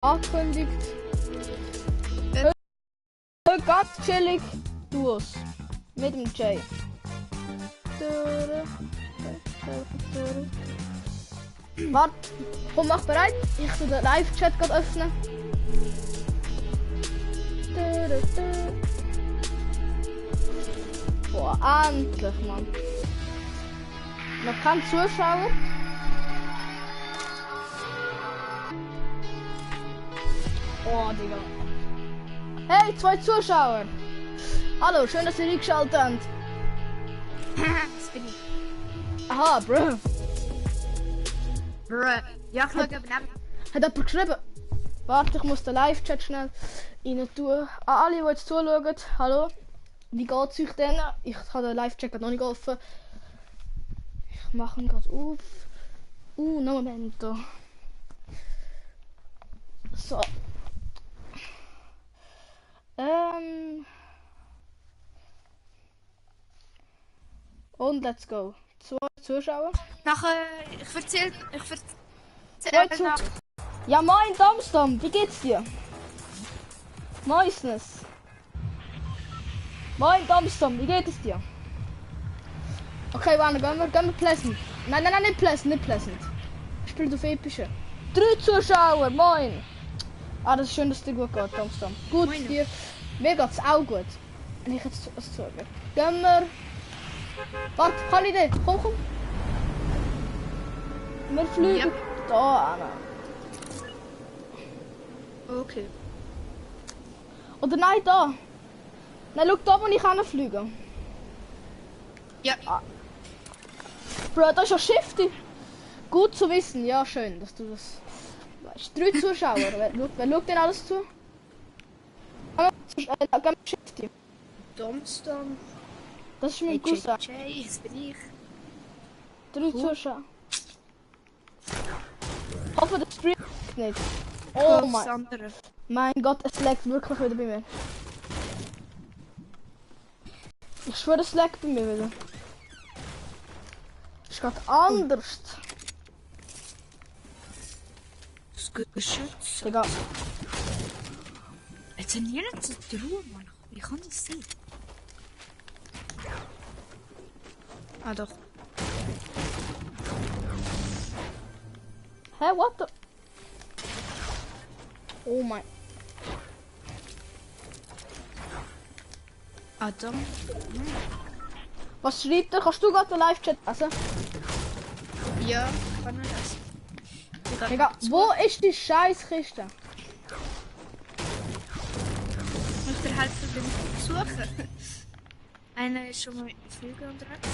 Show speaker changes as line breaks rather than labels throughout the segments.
angekündigt. Ganz chillig Duos mit dem Jay. Warte, komm, mach bereit. Ich tu den Live-Chat gerade öffnen. Boah, endlich, Mann. Noch kein Zuschauer. Oh, Digga. Hey, 2 Zuschauer. Hallo, schön, dass ihr eingeschaltet habt.
Das bin ich.
Aha, Bro.
Bruh. Ja, ich schaue eben.
Hat jemand geschrieben? Warte, ich muss den Live-Chat schnell rein tun. An alle, die jetzt zuschauen, hallo. Wie geht's euch denn? Ich habe den Live-Chat noch nicht offen. Ich mache ihn gerade auf. No momento. So. Und let's go. 2 Zuschauer.
Nachher, ich erzähl nach.
Ja, moin Domstom, wie geht's dir? Moisnes. Moin Domstom, wie geht es dir? Okay, warte, gehen wir Pleasant. Nein, nicht Pleasant. Ich spiele auf Epische. 3 Zuschauer, moin. Ah, das ist schön, dass dir gut geht, Domstom. Gut,
Moin.
dir. Mir geht's auch gut. Und ich jetzt was sagen. Gehen wir. Warte, keine Idee. Komm. Wir fliegen da an.
Okay.
Oder nein, da. Nein, schau da, wo ich hinfliege.
Ja.
Bro, das ist ja Shifty. Gut zu wissen, ja, schön, dass du das weißt. 3 Zuschauer, wer schaut denn alles zu? Gehen wir Shifty.
Domstom.
Das ist mein Cousin.
Jay, das bin ich.
3 Zuschauer. Hoffe, der Stream nicht. Oh mein Gott, es laggt wirklich wieder bei mir. Ich schwöre, es laggt bei mir wieder. Es geht anders.
Das ist gut geschützt.
Digga.
Jetzt sind hier nicht so die Ruhe, Mann. Wie kann das sein? Ah, doch.
Hä, what the? Oh mein.
Adam.
Was schreibt er? Kannst du gerade den Live-Chat lesen?
Ja, kann er das.
Digga, wo ist die Scheißkiste?
Ich muss dir helfen beim Suchen. Einer ist schon mal in Flüge unterwegs.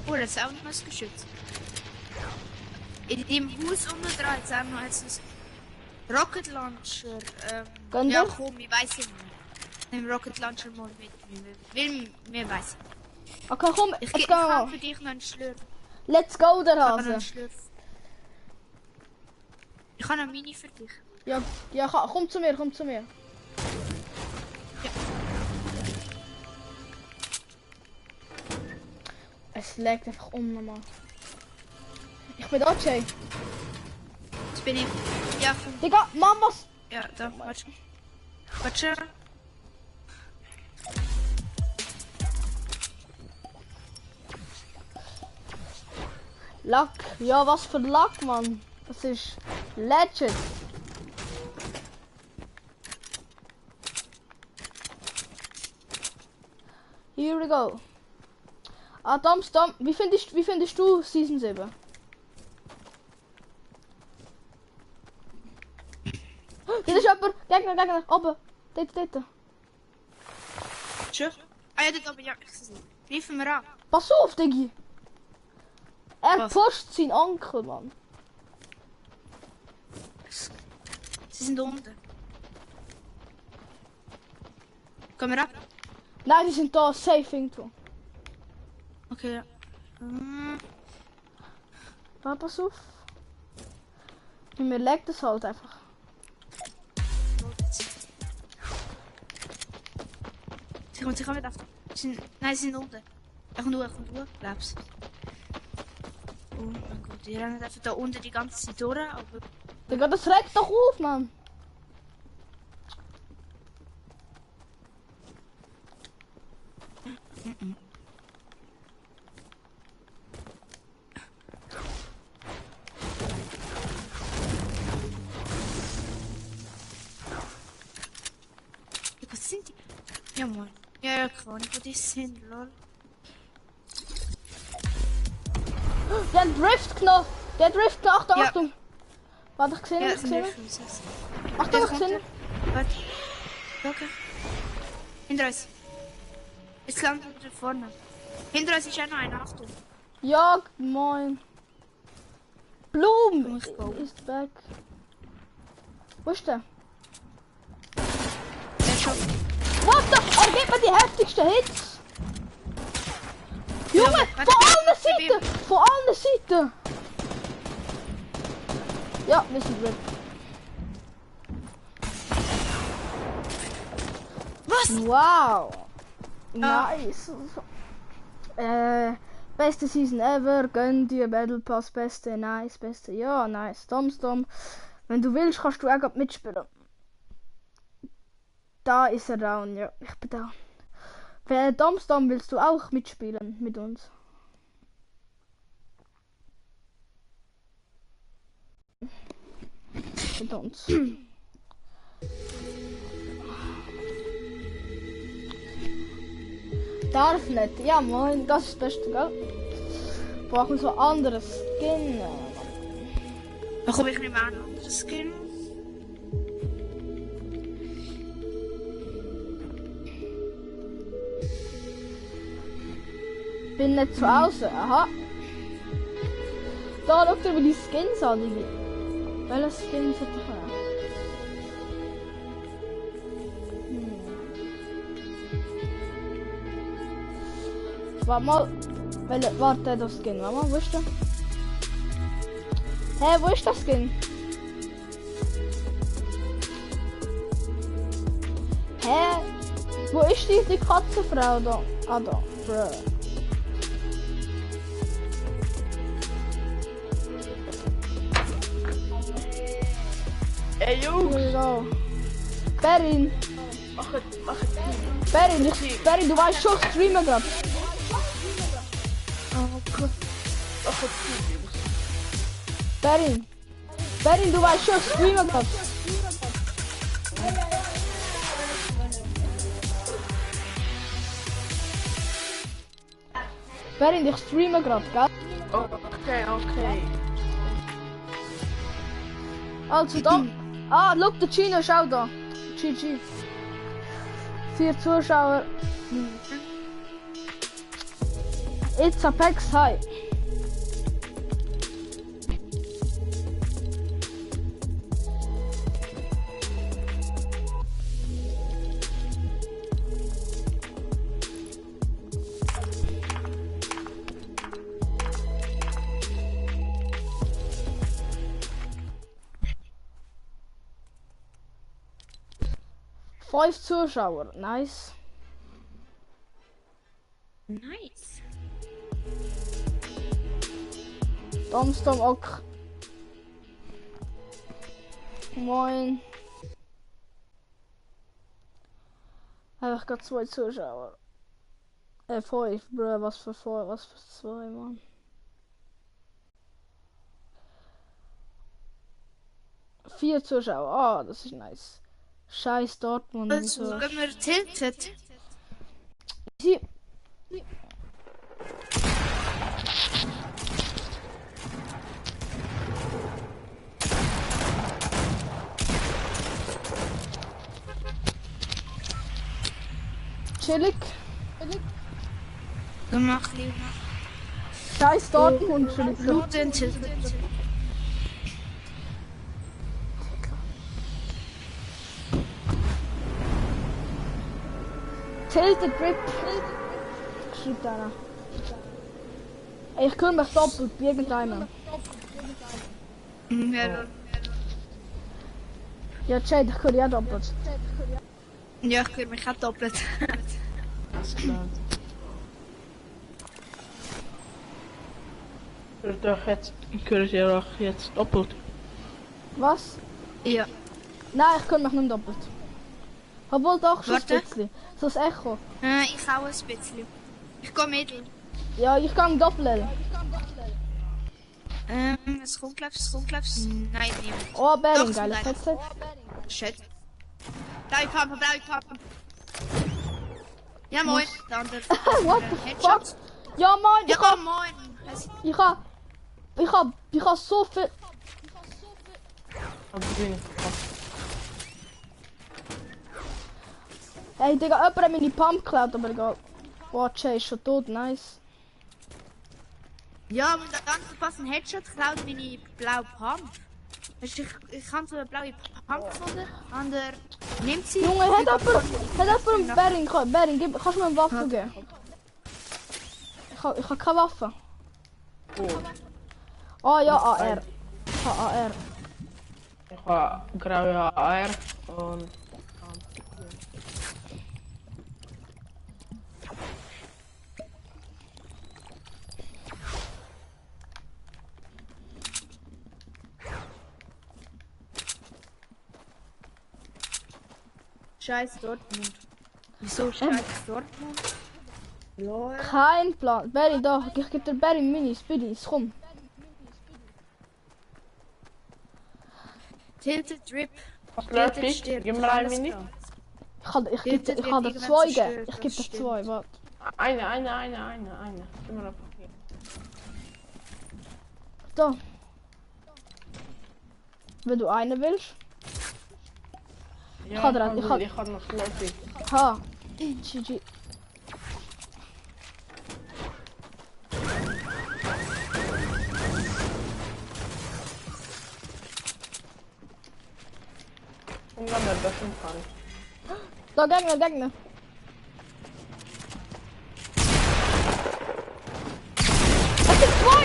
Oh, das ist auch noch ein Geschütz. In dem Haus unten dran ist auch noch ein Rocket Launcher.
Gönnt
Ja,
ihr?
komm, ich weiß nicht. Nimm Rocket Launcher mal mit. Will mir weiß.
Okay, komm,
Ich
jetzt gehen wir
habe
mal.
für dich noch einen Schlürf.
Let's go, der
Ich habe noch einen
Hase.
Schlürf. Ich habe eine Mini für dich.
Ja, komm zu mir.
Ja.
Es laggt einfach unnormal. Ich bin da, Jay.
Jetzt bin ich. Ja, komm.
Digga, Mann, was?
Ja, da, warte. Warte.
Lack. Ja, was für Lack, Mann. Das ist legit. Here we go. Ah, Domstom, wie findest du Season 7? Hier ist jemand. Gegner. Oben. Dort.
Tschüss. Ah ja, dort oben, ja, ich sehe es. Greifen wir an.
Pass auf, Diggi. Er
Was?
pusht seinen Onkel, Mann.
Sie sind unten. Komm wir ab.
Nein, die sind da safe irgendwo.
Okay, ja.
Ah, pass auf. Mir leckt es halt einfach.
Sie kommen mit auf. Nein, sie sind unten. Er kommt hoch, glaubst. Oh mein Gott, die rennen einfach da unten die ganze Zeit durch, aber...
Digga, das regt doch auf, Mann.
Was sind die? Ja, Mann. Ja, klar, wo die sind, lol.
Der Driftknopf! Der Driftknopf! Achtung,
Ja.
Achtung! Warte, ich gesehen,
Ja,
ich gesehen.
Fußes.
Achtung, ich gesehen.
Warte. Okay. Hinter uns. Jetzt landet er vorne. Hinter uns ist auch noch einer, Achtung.
Ja, moin. Blum ist back. Wo ist der?
Der ist schon.
What the? Er gibt mir die heftigsten Hits. Junge,
warte,
von allen
ich bin-
Seiten! Von allen Seiten! Ja, wir sind RIP.
Was?
Wow! Nice! Beste Season ever, gönn dir Battle Pass, beste, nice, beste, ja, nice. Domstom, wenn du willst, kannst du auch grad mitspielen. Da ist er down, ja, ich bin down. Für Domstom willst du auch mitspielen mit uns? Mit uns. Darf nicht. Ja moin, das ist das Beste, gell? Brauchen so anderes Skin.
Da komme ich nicht mehr an. Skin.
Bin nicht zu Hause, aha. Da, schau dir wie die Skins an, Digi. Welche Skins hat ich her? Warte mal. Warte, das Skin. Warte mal, wo ist der? Hä, wo ist das Skin? Hä? Wo ist die Katzenfrau da? Ah, da. Bruh.
Ey Jungs!
Ja. Berin! Berin, du weißt schon, streamen grad.
Oh Gott! Mach het goed Jungs!
Berin, du weißt schon, streamen grad. Berin, ich streame grad, gell?
Okay.
Also da. Ah, look, der Chino ist auch da. GG. 4 Zuschauer. It's Apex High. Fünf Zuschauer, nice.
Nice.
Domstom ok. Moin. Habe ich gerade 2 Zuschauer. 5, bro, was für 2, Mann. Vier Zuschauer, ah, das ist nice. Scheiß Dortmund und
Also,
so.
gehen wir tiltet.
Sie. Chillig.
Gemacht, lieber.
Scheiß Dortmund, chillig.
Looten, tiltet.
Tilted Grip. Schreibt einer. Ich kümmere mich doppelt bei irgendeinem.
Ja,
Ja, Jade, ich kümmere ja doppelt.
ja, ich höre mich auch doppelt.
Alles klar. Ich höre ja doch jetzt doppelt.
Was?
Ja.
Nein, ich kann mich nicht doppelt. Obwohl doch schon ein
Warte.
bisschen. So das Echo.
Ich auch ein bisschen. Ich gehe mit.
Ja, ich kann doppeln.
Es kommt glaubst Nein, nicht.
Oh, Bering,
Doch,
geiles
nein.
Headset.
Shit. Blaue Pumpe. Ja, moin. Der andere.
What the
Headshot.
fuck? Ja, Mann,
Ja, komm, moin.
ich hab so viel. Hey, Digga, jemand hat meine Pump geklaut, aber egal. Boah, Jay ist schon tot, nice.
Ja, aber der andere passt ein Headshot klaut meine blaue Pump. Weißt du, ich habe so eine blaue Pump gefunden. Ander nimmt sie.
Junge, hat jemand einen Bering? Bering, kannst du mir eine Waffe geben? Ich hab keine Waffe. Oh ja, AR. Ich hab AR.
Ich habe graue AR und...
Scheiß Dortmund. Wieso scheiß Dortmund? Lol.
Kein Plan. Bering, da. Ich geb dir Bering Minis, bitte. Komm.
Tilted Drip.
Was läuft dich? Gib mir ein Mini.
Ich geb dir zwei geben. Ich geb dir zwei, warte.
Eine. Gib mir ein Paket.
Da. Wenn du eine willst.
Ja,
Ga eruit,
ich ga nog sloppy.
Ha. GG.
Kom dan met best een gaan.
Da, Gegner.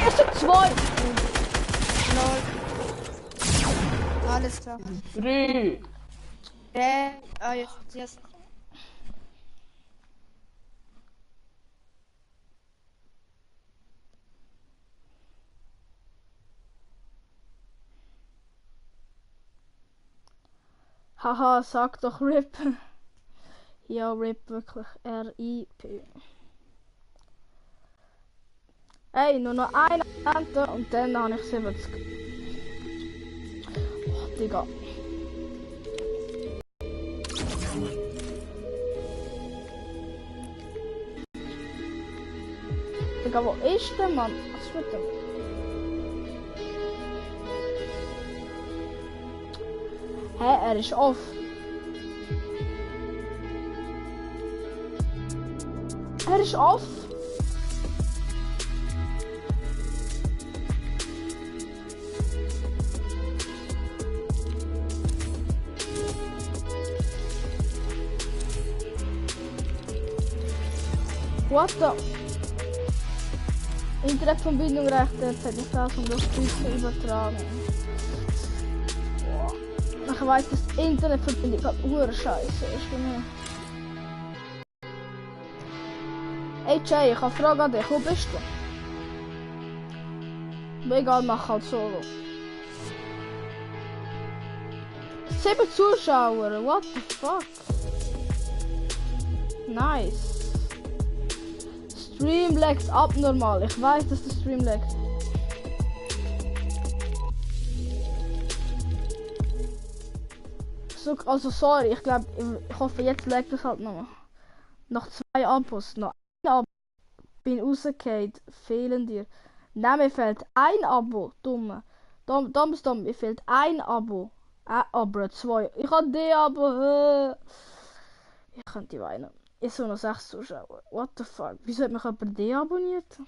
Es sind zwei.
Lol. Alles klar.
3.
Jetzt.
Haha, sag doch RIP. Ja, RIP, wirklich. R-I-P. Ey, nur noch eine Ente und dann habe ich 70. Oh, Digga. Digga, wo ist der Mann? Was ist mit dem? Hä, er ist off. Er ist off. What the? Internetverbindung reicht derzeit nicht aus, um das Spiel zu übertragen. Boah. Ich weiß, dass die Internetverbindung gerade urscheiße ist. Hey Jay, ich habe eine Frage an dich. Wo bist du? Aber egal, mach halt solo. 7 Zuschauer, what the fuck? Nice. Stream laggt abnormal. Ich weiß, dass der Stream laggt. So, also sorry, ich glaube, ich hoffe jetzt laggt es halt noch. Noch 2 Abos, noch ein Abo. Bin rausgefallen, fehlen dir. Nein, mir fehlt ein Abo, dumme. Dumm, mir fehlt ein Abo. Aber 2. Ich habe die Abo. Ich könnte weinen. Ist so noch 6 Zuschauer. What the fuck? Wieso hat mich jemand deabonniert?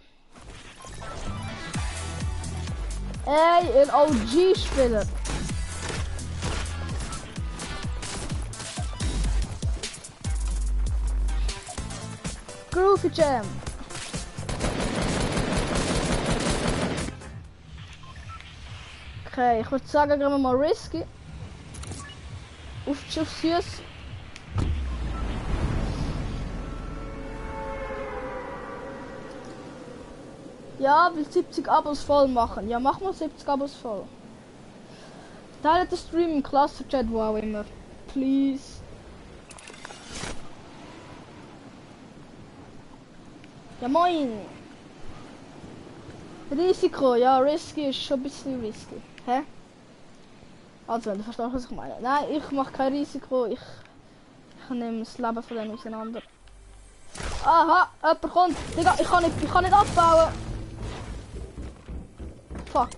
Ey, ein OG-Spieler. Groovy Jam. Okay, ich würde sagen, gehen wir mal risky. Auf süß. Ja, will 70 Abos voll machen. Ja, mach mal 70 Abos voll. Teilt den Stream im Klassenchat, wo auch immer. Please. Ja, moin. Risiko, ja, risky ist schon ein bisschen risky. Hä? Also, du verstehst, was ich meine. Nein, ich mache kein Risiko. Ich nehme das Leben von denen auseinander. Aha, jemand kommt. Digga, ich kann nicht abbauen. Fuck.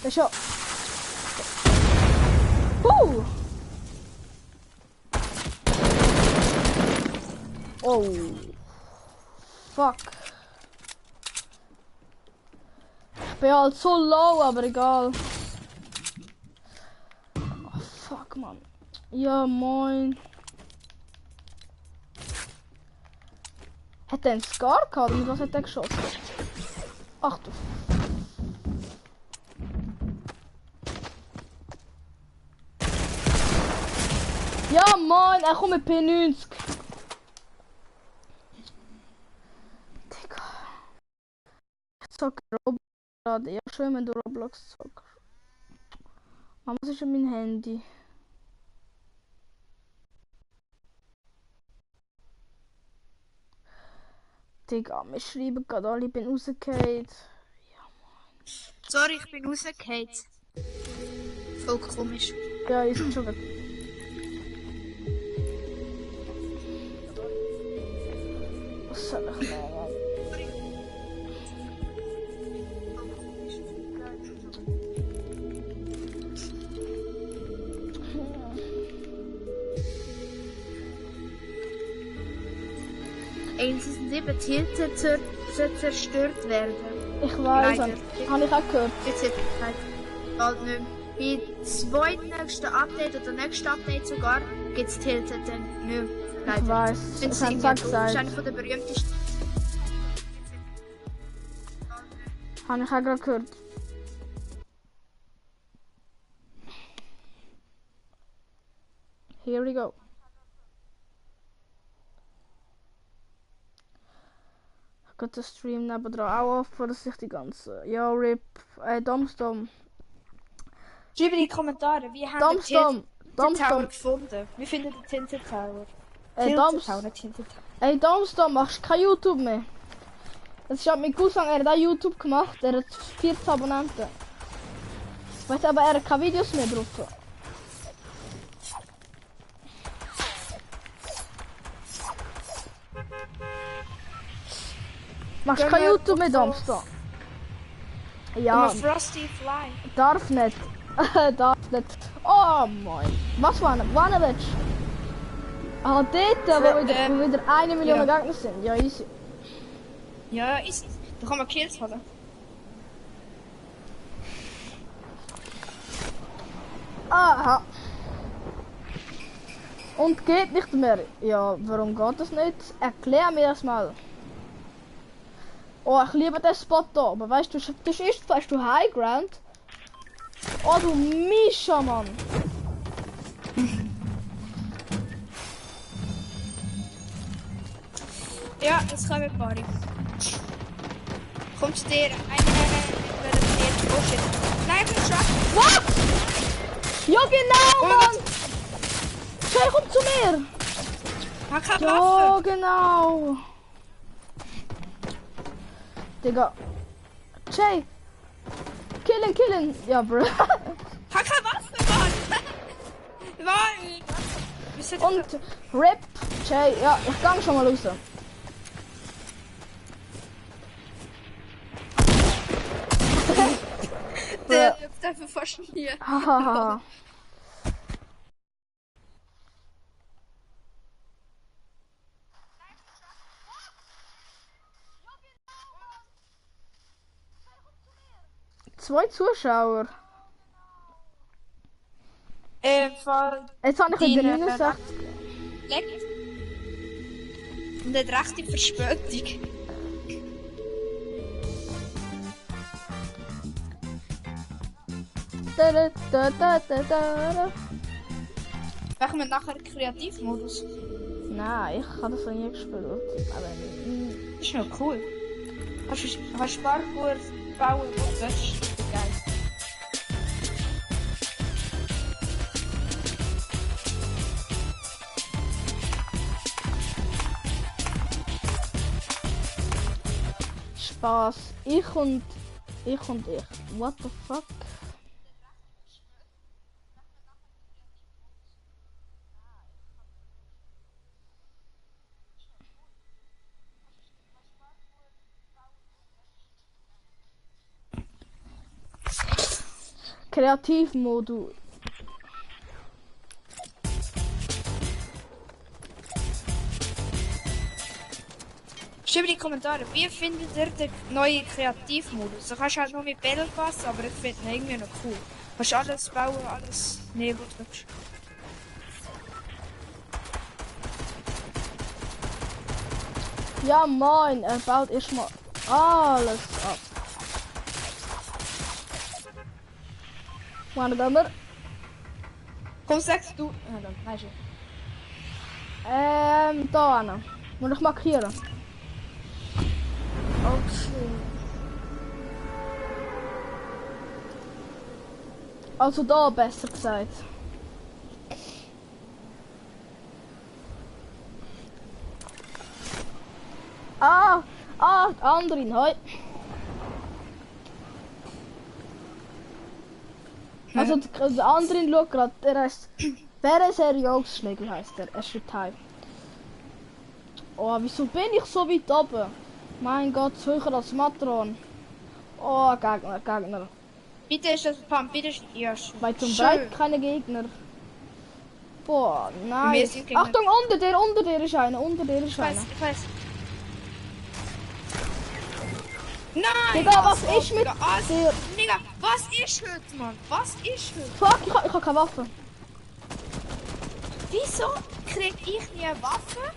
Das ist ja. Oh. Fuck. Ich bin halt so low, aber egal. Oh, fuck, man. Ja, moin. Hat er einen Scar gehabt? Mit was hat er geschossen? Ach du. Ja, moin. Er kommt mit P90. Digga. Ich zocke Roblox gerade. Ja, schön, wenn du Roblox zockst. Mama, was ist denn mein Handy? Digga, wir schreiben gerade alle, ich bin rausgefallen.
Sorry, ich bin rausgefallen. Voll komisch.
Ja, ist schon gut. Was soll ich nehmen?
Eins sind 7 Tilte zerstört werden.
Ich weiß,
Leider.
habe ich auch gehört.
Jetzt hat es halt nicht mehr. Bei zweitnächsten Update oder nächsten Update sogar gibt es Tilted dann nicht mehr.
Ich weiß,
Das
es hat gesagt.
ist eine von der berühmtesten.
Habe ich auch gerade gehört. Here we go. Ich habe den Stream nebendran auch offen, dass ich die ganze... Ja, RIP. Domstom.
Schreibt in die Kommentare, wie haben
Domstom.
Tower gefunden? Wie findet ihr Tinted Tower?
Ey, Domstom, machst du kein YouTube mehr? Das ist halt mit Cousin, er hat auch YouTube gemacht, er hat 14 Abonnenten. Weißt du, aber er hat keine Videos mehr drauf. Machst du kein YouTube mehr, Domstom? Ja,
Frosty Fly.
darf nicht. Darf nicht. Oh mein. Was war denn? Wann willst du? Ah, dort, wo wieder 1 Million Gegner sind. Ja, easy.
Ja, easy. Da kann man Kills holen.
Aha. Und geht nicht mehr. Ja, warum geht das nicht? Erklär mir das mal. Oh, ich liebe den Spot da. Aber weißt du, das ist fast du High Ground. Oh, du Mischa, Mann.
Ja, jetzt kommen wir Party. Kommt zu dir. Oh shit. Nein, ich bin schon.
Was? Ja, genau, Mann. Jay, komm zu mir.
Ich hab keine
Ja,
Waffe.
genau. Digga. Jay. Killen. Ja, bro.
Ich hab keine Waffe, Mann. Mann.
Und RIP. Jay, ja, ich gang schon mal raus.
Der dürfte fast nie.
Hahaha. Zwei Zuschauer.
Fall
Jetzt habe ich wieder
Deine
69.
leckt. Und hat rechte Verspätung. Machen wir nachher Kreativmodus.
Nein, ich habe das noch nie gespielt. Aber
Das ist noch cool. Hast du Parkour bauen? Das ist geil.
Spaß. Ich und ich. What the fuck? Kreativmodus.
Schreibt in die Kommentare, wie findet ihr den neuen Kreativmodus? Du kannst halt nur mit Bällen passen, aber ich finde ihn irgendwie noch cool. Du kannst alles bauen, alles nehmen, was du willst.
Ja moin, er baut erstmal alles ab. Wann gehen wir?
Komm, sagst du. Ja, dann, weißt du.
Da hin. Muss ich markieren.
Okay.
Also da besser gesagt. Anderen, hoi. Also der anderen schaut gerade, der heißt Wäre seriös Schlägel heißt der, er schreibt Hi. Oh, wieso bin ich so weit oben? Mein Gott, höher als Matron. Oh, Gegner.
Bitte ist das Pump, bitte ist ja schön.
Bei zum Breit keine Gegner. Boah,
Wir
nein.
sind Gegner.
Achtung, unter dir ist einer,
Ich weiß. Nein!
Digga, was ist mit
Digga,
dir?
Digga, was ist heute, Mann? Was ist heute?
Fuck, ich hab keine Waffe.
Wieso krieg ich nie eine Waffe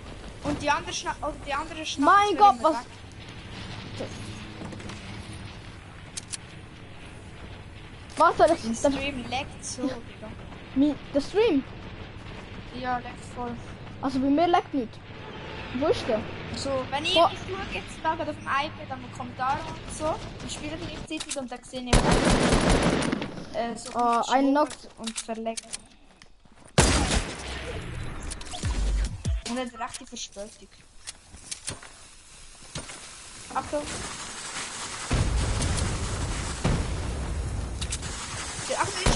und die andere schnappen
Mein Gott, was? Was soll
Der
ich?
Stream leckt so, Digga.
Der Stream?
Ja, leckt voll.
Also bei mir leckt nicht. Wo ist der?
So, wenn ich schaue jetzt da gerade auf dem iPad an den Kommentaren und so, ich spiele gleichzeitig und dann sehe ich so
ein Knockt
und verlegt. Und hat rechte Verspätung. Achtung! Achtung, ich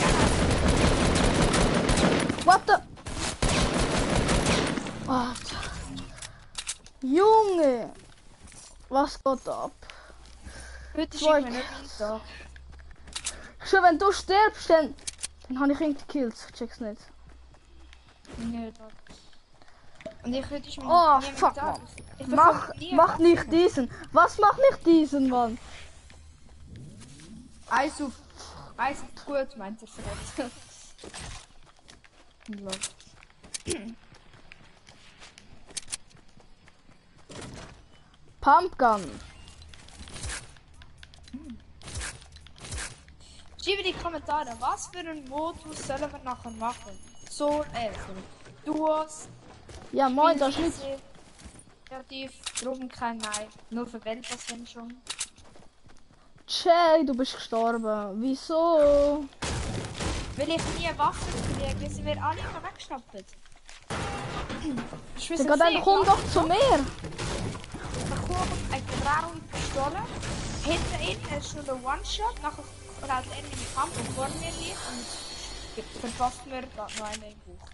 What the? Oh, Junge! Was geht ab?
heute
Zwei-
schicken wir nicht da.
Schon wenn du stirbst, dann habe ich ihn gekillt. Check's nicht.
Nicht. Und ich würde schon
Oh,
nie mit
fuck,
da.
Mann.
Ich
Mach
bekomme nie
nicht
Waffen.
diesen. Was macht nicht diesen, Mann?
Eis auf gut, meint er verletzt.
Pumpgun.
Schreibe in die Kommentare, was für einen Modus sollen wir nachher machen? So, Duos,
Ja, moin, das ist nicht.
Spielweise, Kreativ, drum kein Nein. Nur für Weltpass wenn schon.
Jay, du bist gestorben. Wieso?
Weil ich nie Waffen kriege, sind wir alle immer weggeschnappt.
Digga, dann komm doch zu mir.
Dann kommt eine graue Pistole. Hinter ihm ist nur der One-Shot. Nachher rennt er in den Kampf und vor mir liegt und verpasst mir da noch einen im Bauch.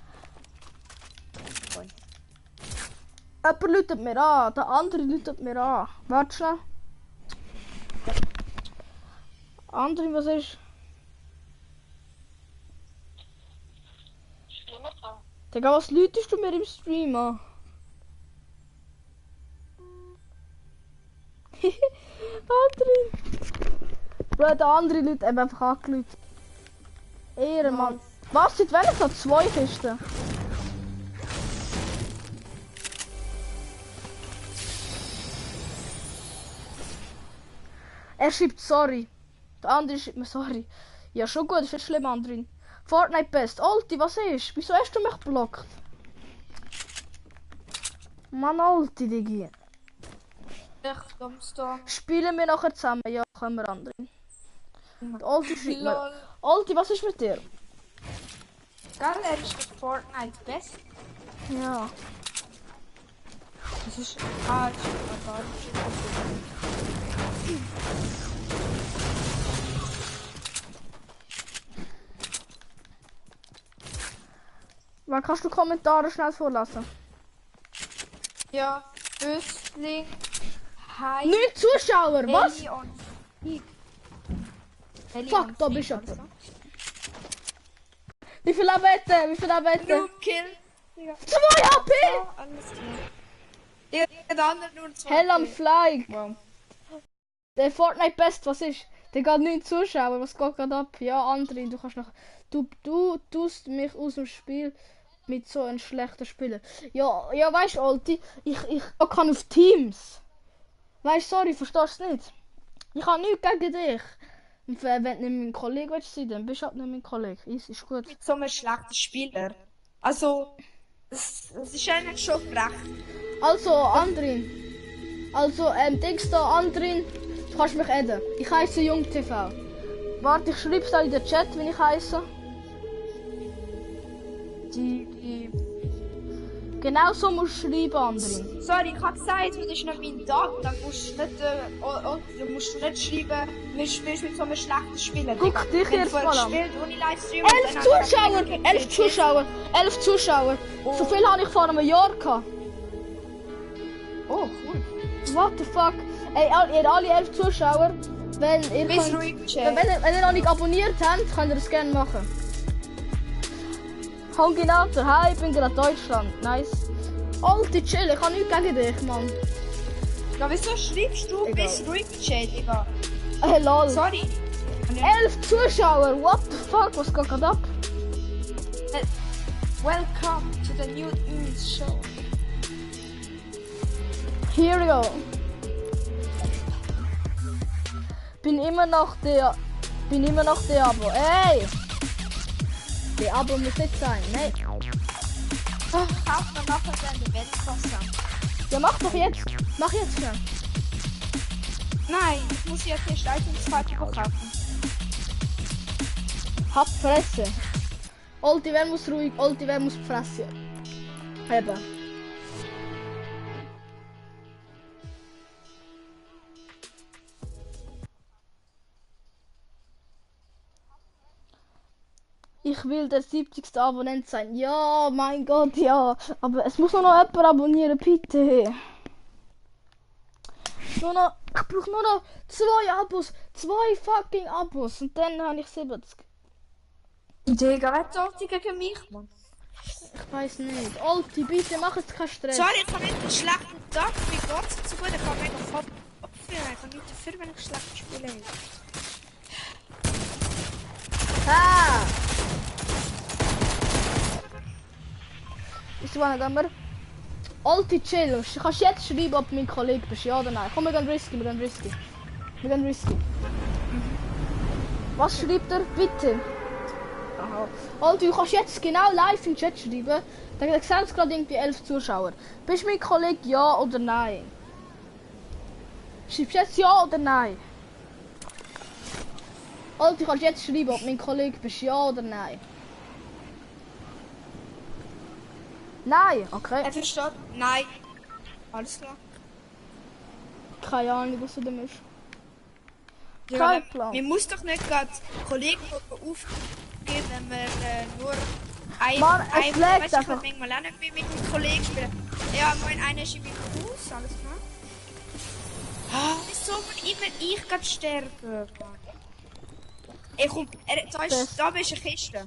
Jemand läutet mir an, der andere läutet mir an. Warte schnell. Andere, was ist? Digga, was läutest du mir im Stream an? Andere. Bro, der andere Leute haben einfach angelüht. Ehrenmann. Was, seit wann ist das 2 Kisten? Er schreibt sorry. Der andere schreibt mir sorry. Ja, schon gut, ist nicht schlimm, Andrin. Fortnite Best. Alti, was ist? Wieso hast du mich blockt? Mann, Alti, Digi.
Ich komm's da.
Spielen wir nachher zusammen? Ja, können wir, Andrin. Der Alti schreibt mir.
Lol.
Alti, was ist mit dir?
Gell, er ist der Fortnite Best.
Ja.
Das ist... Ah, das ist gar
Wann kannst du Kommentare schnell vorlassen?
Ja, Östling. Hi.
9 Zuschauer, was?
Heli on Peak. Heli
Fuck,
on
da
Peak,
bist du.
also.
Wie viel Abette? Wie viel Abette?
Noob Kill. Digga.
2 HP!
Ja, alles klar. Ja, der andere nur 2.
Hell am Fly.
Wow.
Der Fortnite Best, was ist? Der geht 9 Zuschauer, was geht gerade ab? Ja, Andrin, du kannst noch... Du tust mich aus dem Spiel mit so einem schlechten Spieler. Ja, weißt du, Alti, ich kann auf Teams. Weißt du, sorry, verstehst du nicht? Ich habe nichts gegen dich. Und wenn du nicht mein Kollege willst sein, dann bist du halt nicht mein Kollege. Ist gut.
Mit so einem schlechten Spieler. Also, es ist eigentlich schon frech.
Also, Andrin. Also, Dings da, Andrin. Du kannst mich adden. Ich heiße JungTV. Warte, ich schreib's auch in den Chat, wenn ich heiße.
Die...
Genau so musst du schreiben, Andrin.
Sorry, ich hab gesagt, das ist nicht mein Tag. Dann musst du nicht, dann musst du nicht schreiben, wir spielen mit so einem schlechten Spieler.
Guck dich jetzt mal an.
Gespielt, ohne Livestream.
11 Zuschauer! 11 Zuschauer! 11 Zuschauer! So viel habe ich vor einem Jahr gehabt.
Oh, cool.
What the fuck? Ey, ihr alle 11 Zuschauer, wenn ihr
Bis
könnt,
ruhig,
wenn ihr noch nicht abonniert habt, könnt ihr das gerne machen. Honginator, hi, ich bin gerade Deutschland. Nice. Alte chill, ich habe nichts gegen dich, Mann.
Ja, wieso schreibst du
Egal.
bis ruhig, Digga?
Lol.
Sorry.
11 Zuschauer, what the fuck, was geht gerade ab?
Welcome to the new News Show.
Here we go. Bin immer noch der Abo. Ey! Der Abo muss nicht sein, ne?
Kauft man nachher dann den Weltpass an.
Ja, mach doch jetzt. Mach jetzt schnell.
Nein, ich muss jetzt nicht Items zweite kaufen.
Hab Fresse. Alti, wer muss ruhig, Alti, wer muss Fresse haben. Ich will der 70. Abonnent sein. Ja, mein Gott, ja. Aber es muss nur noch jemand abonnieren, bitte. Ich brauche nur noch 2 Abos. 2 fucking Abos. Und dann habe ich 70.
Digga, wer zahlt gegen mich, Mann?
Ich weiß nicht. Alti, bitte mach jetzt keinen Stress.
Sorry, ich habe nicht einen schlechten Tag. Wie geht's jetzt so gut? Ich kann mega abführen. Ich kann nicht dafür, wenn ich schlecht spiele.
Ah! Ist du nicht Alti, chill. Du kannst jetzt schreiben, ob du mein Kollege bist, ja oder nein. Komm, wir gehen risky. Was schreibt er? Bitte. Aha. Alti, du kannst jetzt genau live in den Chat schreiben. Da sehen es gerade irgendwie 11 Zuschauer. Bist du mein Kollege, ja oder nein? Schreibst du jetzt ja oder nein? Alti, du kannst jetzt schreiben, ob du mein Kollege bist, ja oder nein? Nein, okay.
Er versteht? Nein. Alles klar.
Keine Ahnung, was du denn ist.
Ja,
Kein Plan.
man muss doch nicht gerade Kollegen aufgeben, wenn man nur
Mann, es lag
ich
einfach.
kann manchmal auch nicht mit einem Kollegen spielen. Ja, moin, einer ist in meinem Haus, alles klar. Wieso muss immer ich gerade sterben? Ey, komm, da bist eine Kiste.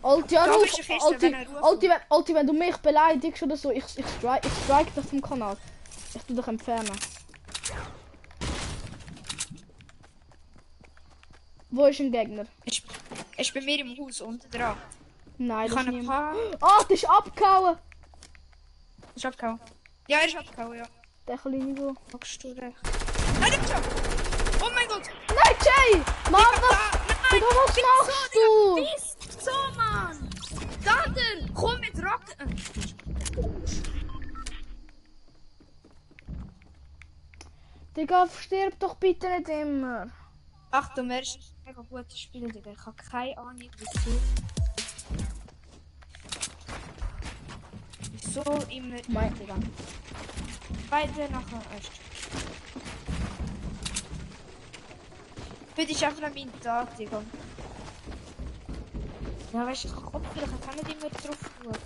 Alti, ja,
Da
ruf,
bist du Kiste, wenn er ruft.
Alti, wenn du mich beleidigst oder so, ich strike das vom Kanal. Ich tu dich entfernen. Wo ist ein Gegner?
Ist bei mir im Haus unten dran.
Nein,
Ich
das ist
kann ein
niemand.
paar.
Ah, das ist abgehauen!
Ist abgehauen. Ja, er ist abgehauen, ja.
Der kleine Go.
Magst du recht? Nein, der ist ab. Oh mein Gott!
Nein, Jay! Mann,
Digga,
was?
da,
Digga, was machst du?
Mist, so, Mann! Thunder, komm mit Rocken!
Digga, stirb doch bitte nicht immer.
Achtung, er ist ein mega gutes Spiel, Digga. Ich habe keine Ahnung, wieso. Wieso immer Digga. Beide nachher erst. Bitte ich einfach an meinen Tag, Digga. Ja, weißt du, Kopf, ich kann nicht immer drauf schauen.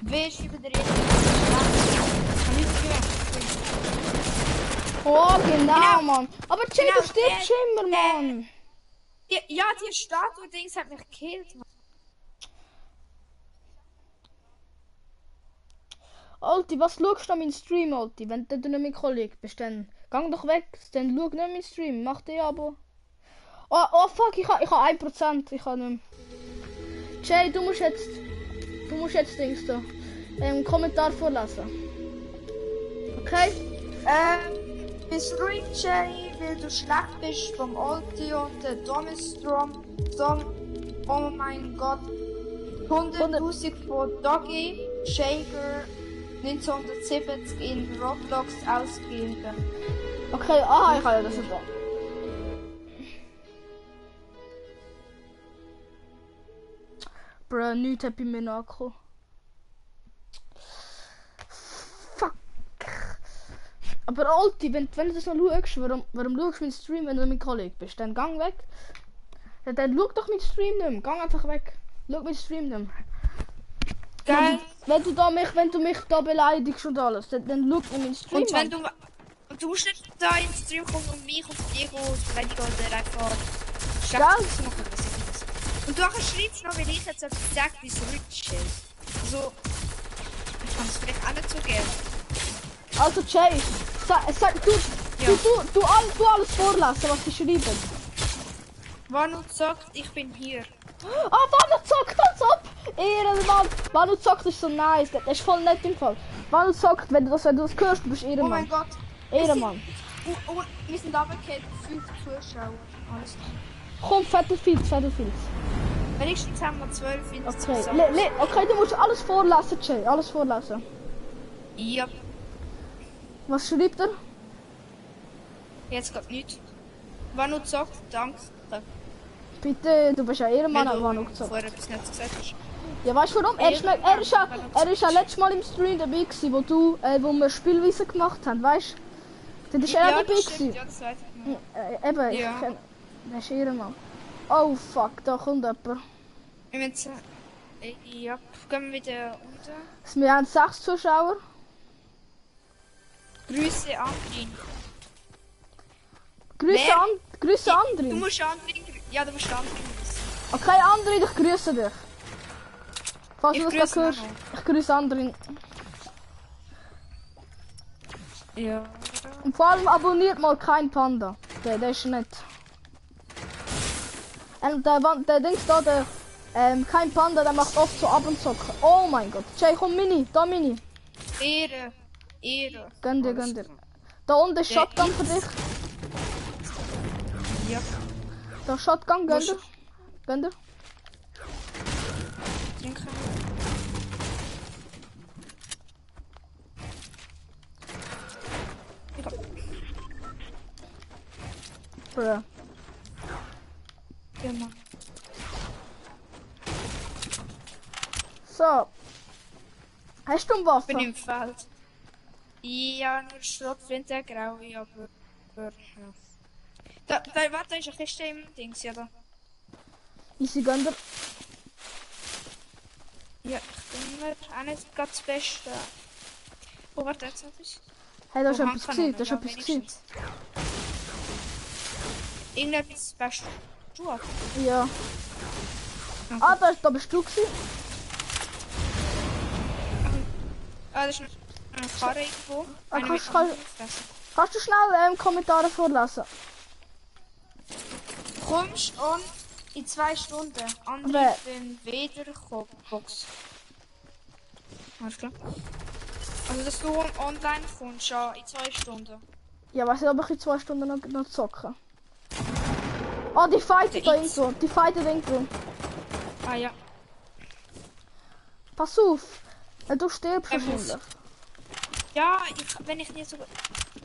Wer ist über der Rede? Ich kann nicht mehr.
Oh, genau,
Genau.
Mann. Aber Jay,
Genau,
du stirbst immer, Mann.
Die Statue-Dings hat mich gekillt, Mann.
Alti, was schaust du an meinen Stream, Alti? Wenn du nicht mit Kollegen bist, dann gang doch weg. Dann schau nicht meinen Stream. Mach dir Abo. Oh fuck, ich habe 1%. Ich habe nicht mehr. Jay, du musst jetzt Dings da. Kommentar vorlesen. Okay?
Bist ruhig, Jay, weil du schlecht bist vom Alti und der Domistrom Song. Oh mein Gott. 100.000 von Doggy Shaker 1970 in Roblox ausgegeben.
Okay, aha, ich habe das da. Bruh, nichts hat bei mir nachgekommen. Fuck. Aber Alti, wenn du das noch schaust, warum schaust du meinen Stream, wenn du mit Kollegen bist? Dann gang weg. Dann schau doch meinen Stream nicht mehr. Gang einfach weg. Schau meinen Stream nicht mehr.
Geil.
Wenn du mich da beleidigst und alles, dann schau nicht meinen Stream
Und wenn
an.
du musst nicht da in den Stream kommen und mich und Diego beleidigen oder einfach
Geil.
Schlechtes machen. Und du schreibst noch, weil ich jetzt etwas sage, wie es rich ist. So, ich kann es vielleicht auch nicht so gerne.
Also Jay, sag du alles vorlassen, was die schreiben.
Wanu sagt, ich bin hier.
Ah, Wanu zockt als ob! Ehrenmann! Wanu zockt ist so nice, das ist voll nett im Fall. Wanu zockt, wenn du das hörst, du bist
Oh mein
Ehrenmann.
Gott.
Ehrenmann.
Und wir sind runtergefallen, 5 Zuschauer. Alles klar.
Komm, Vettelfield.
Wenigstens haben wir 12 in der
Okay, okay, du musst alles vorlassen, Jay, alles vorlassen.
Ja,
Was schreibt er?
jetzt geht nichts. Wanu sagt, danke.
Bitte, du bist ja Ehrenmann,
Wenn
an
du
Wanu gezockt.
vorher etwas nicht gesagt hast.
Ja, weißt du warum? Er ist ja letztes Mal im Stream dabei gewesen, wo wir Spielweise gemacht haben, weißt du? Das ist er dabei
das
gewesen.
stimmt, ja, das weiß ich noch.
Eben,
Ja.
ich kenn... Das ist Ehrenmann. Oh fuck, da kommt jemand.
Wir müssen... Ja, gehen wir wieder unter.
Wir haben 6 Zuschauer.
Grüße Andrin.
Grüße
Du
Andrin.
musst Andrin grüßen. Du musst Andrin grüßen.
Okay, Andrin, ich grüße dich. Falls
Ich
du das
grüße
hörst,
Manu.
ich grüße Andrin.
Ja.
Und vor allem abonniert mal kein Panda. Der ist nett. Und der Dings da, kein Panda, der macht oft so ab und zocken. Oh mein Gott. Jay, komm, Mini.
Ehre.
Gönn dir. Da unten ist
Der
Shotgun für dich.
Ja.
Da Shotgun, gönn dir.
Trinken.
Bruh.
Ja, Mann.
So. Hast du eine
Ich bin
Waffe?
im Feld. Ja, nur Schrotflinte, graue, aber ja. Warte, da ist eine Kiste im Dings, ja da.
Easy, gönn dir.
Ja, ich bin mir auch nicht ganz das Beste. Oh, warte, jetzt hat ich.
Hey, da ist
Oh,
etwas
Handkanonen,
gesehen, da ist
ja,
etwas gesehen.
wenigstens. Irgendetwas Beste. Du hast.
Ja.
Okay.
Ah, da bist du gewesen.
Ah, das ist eine Karre irgendwo.
Ah,
Eine mit
kannst-
Fressen.
Kannst du schnell Kommentare vorlesen?
Kommst on in 2 Stunden.
Wer?
Andere den Wiederbox. Alles klar. Also, dass du online kommst, ja, in 2 Stunden.
Ja, weiß nicht, ob ich in 2 Stunden noch zocken. Oh, die fighten da
Der X.
irgendwo. Die fighten irgendwo.
Ah ja.
Pass auf. Du stirbst
Er muss.
wahrscheinlich.
Ja, wenn ich nicht so...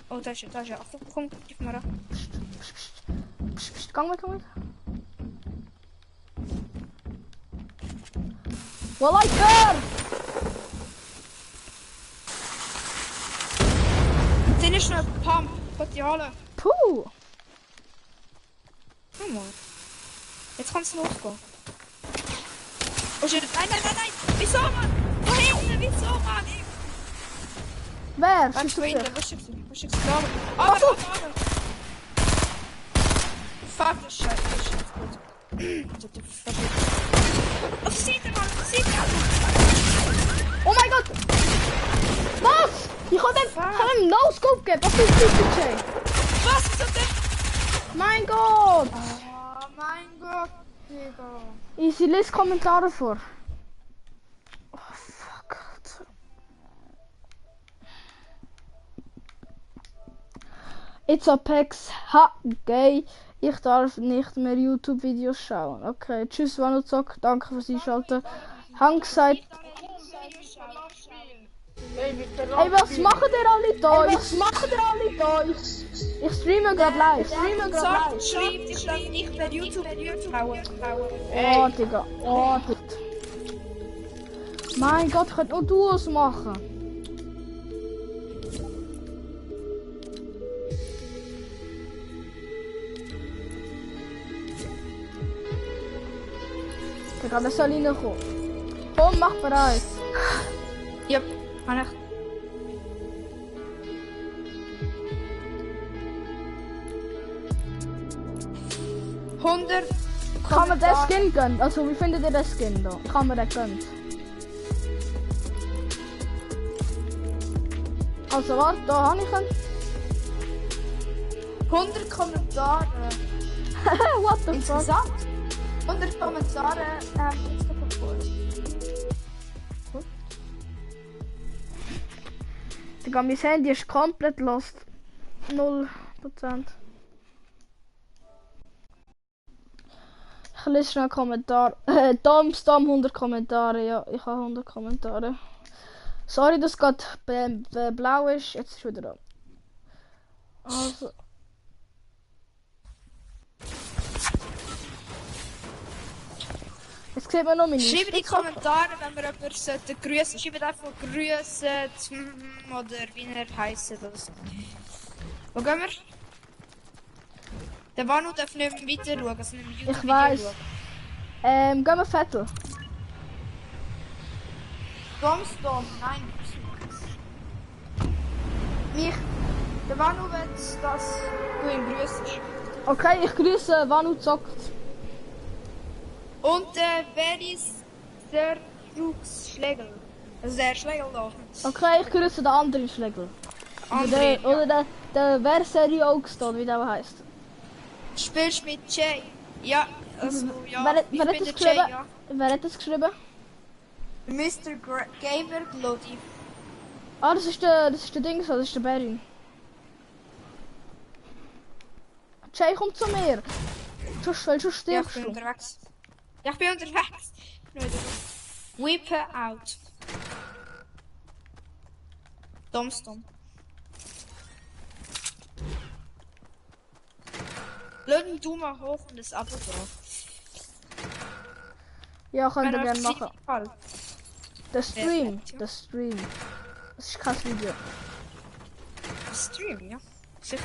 Oh, da ist er, da ist er. Achtung, komm, gib mal ran.
Psst, psst, gang weg, gang weg. Wallah, Ikar!
Den ist noch ein Pump. Potenziale.
Puh!
Komm mal. Jetzt kann es losgehen. Oh shit, nein, nein, nein, nein! Wieso, Mann? Da hinten, wieso, Mann?
Wer?
Warte,
Schießt
wo
du
hinten,
dich?
was schickst du? Was schickst du? Aber. Fuck, das ist scheiße, das ist scheiße. Gut. Oh, sieht er, Mann, sieht er!
Oh mein Gott! Was? Ich hab ihm No-Scope gegeben. Was ist das, DJ?
Was ist das denn?
Mein Gott!
Oh mein Gott, Digga.
Easy, lies Kommentare vor. Oh, fuck. It's Apex. Ha, gay. Ich darf nicht mehr YouTube-Videos schauen. Okay, tschüss, Wanuzok. Danke fürs Einschalten. Hang gesagt. Ey, was machen ihr alle da? Ich streame gerade live.
Schreibt, ich darf nicht per YouTube schauen.
Oh, Digga. Oh, Digga. Mein Gott, ich könnte nur Duos machen. Digga, das soll reinkommen. Komm, mach bereit.
Ja, kann ich.
Kann man den Skin gönnen? Also, wie findet ihr den Skin da? Kann man den gönnen? Also, warte, da habe ich ihn.
100 Kommentare.
What the fuck?
Insgesamt 100 Kommentare insgesamt vor.
Digga, mein Handy ist komplett lost. 0%. Ich lese schnell Kommentare. Domstom 100 Kommentare. Ja, ich habe 100 Kommentare. Sorry, dass gerade blau ist. Jetzt ist wieder da. Also. Jetzt sieht man noch meine
Schreibt in die
Spitze.
Kommentare, wenn wir jemanden grüßen. Schreibt einfach grüßen oder wie er heisst oder so. Wo gehen wir? Der Wanu darf nicht mehr weiter schauen, also nicht mehr YouTube
Ich weiß. Gehen wir Vettel.
Domstom, nein. Mich. Der Wanu will, dass du ihn grüßt.
Okay, ich grüße Wanu zockt.
Und wer ist der Schlegel? Also der Schlegel da.
Okay, ich grüße den anderen Schlägel.
André,
Oder der Verserie Oaks, wie der heißt.
Spielst mit Jay? Ja, also ja.
Wer
Ich
hat
bin
das
der Jay,
geschrieben?
ja.
Wer hat das geschrieben?
Mr. Gamer Glody.
Ah, das ist der Ding, das ist der Berin. Jay, komm zu mir. Sonst
Ja, ich
stirbst
bin
du.
unterwegs. Ja, ich bin unterwegs. Whipper out. Domstom. Lass einen Daumen hoch und das Abo drauf.
Ja, könnt ihr
Wenn
gerne
euch
machen.
gefällt.
Der Stream.
Perfekt, ja.
Der Stream. Das ist kein Video.
Stream, ja. Sicher.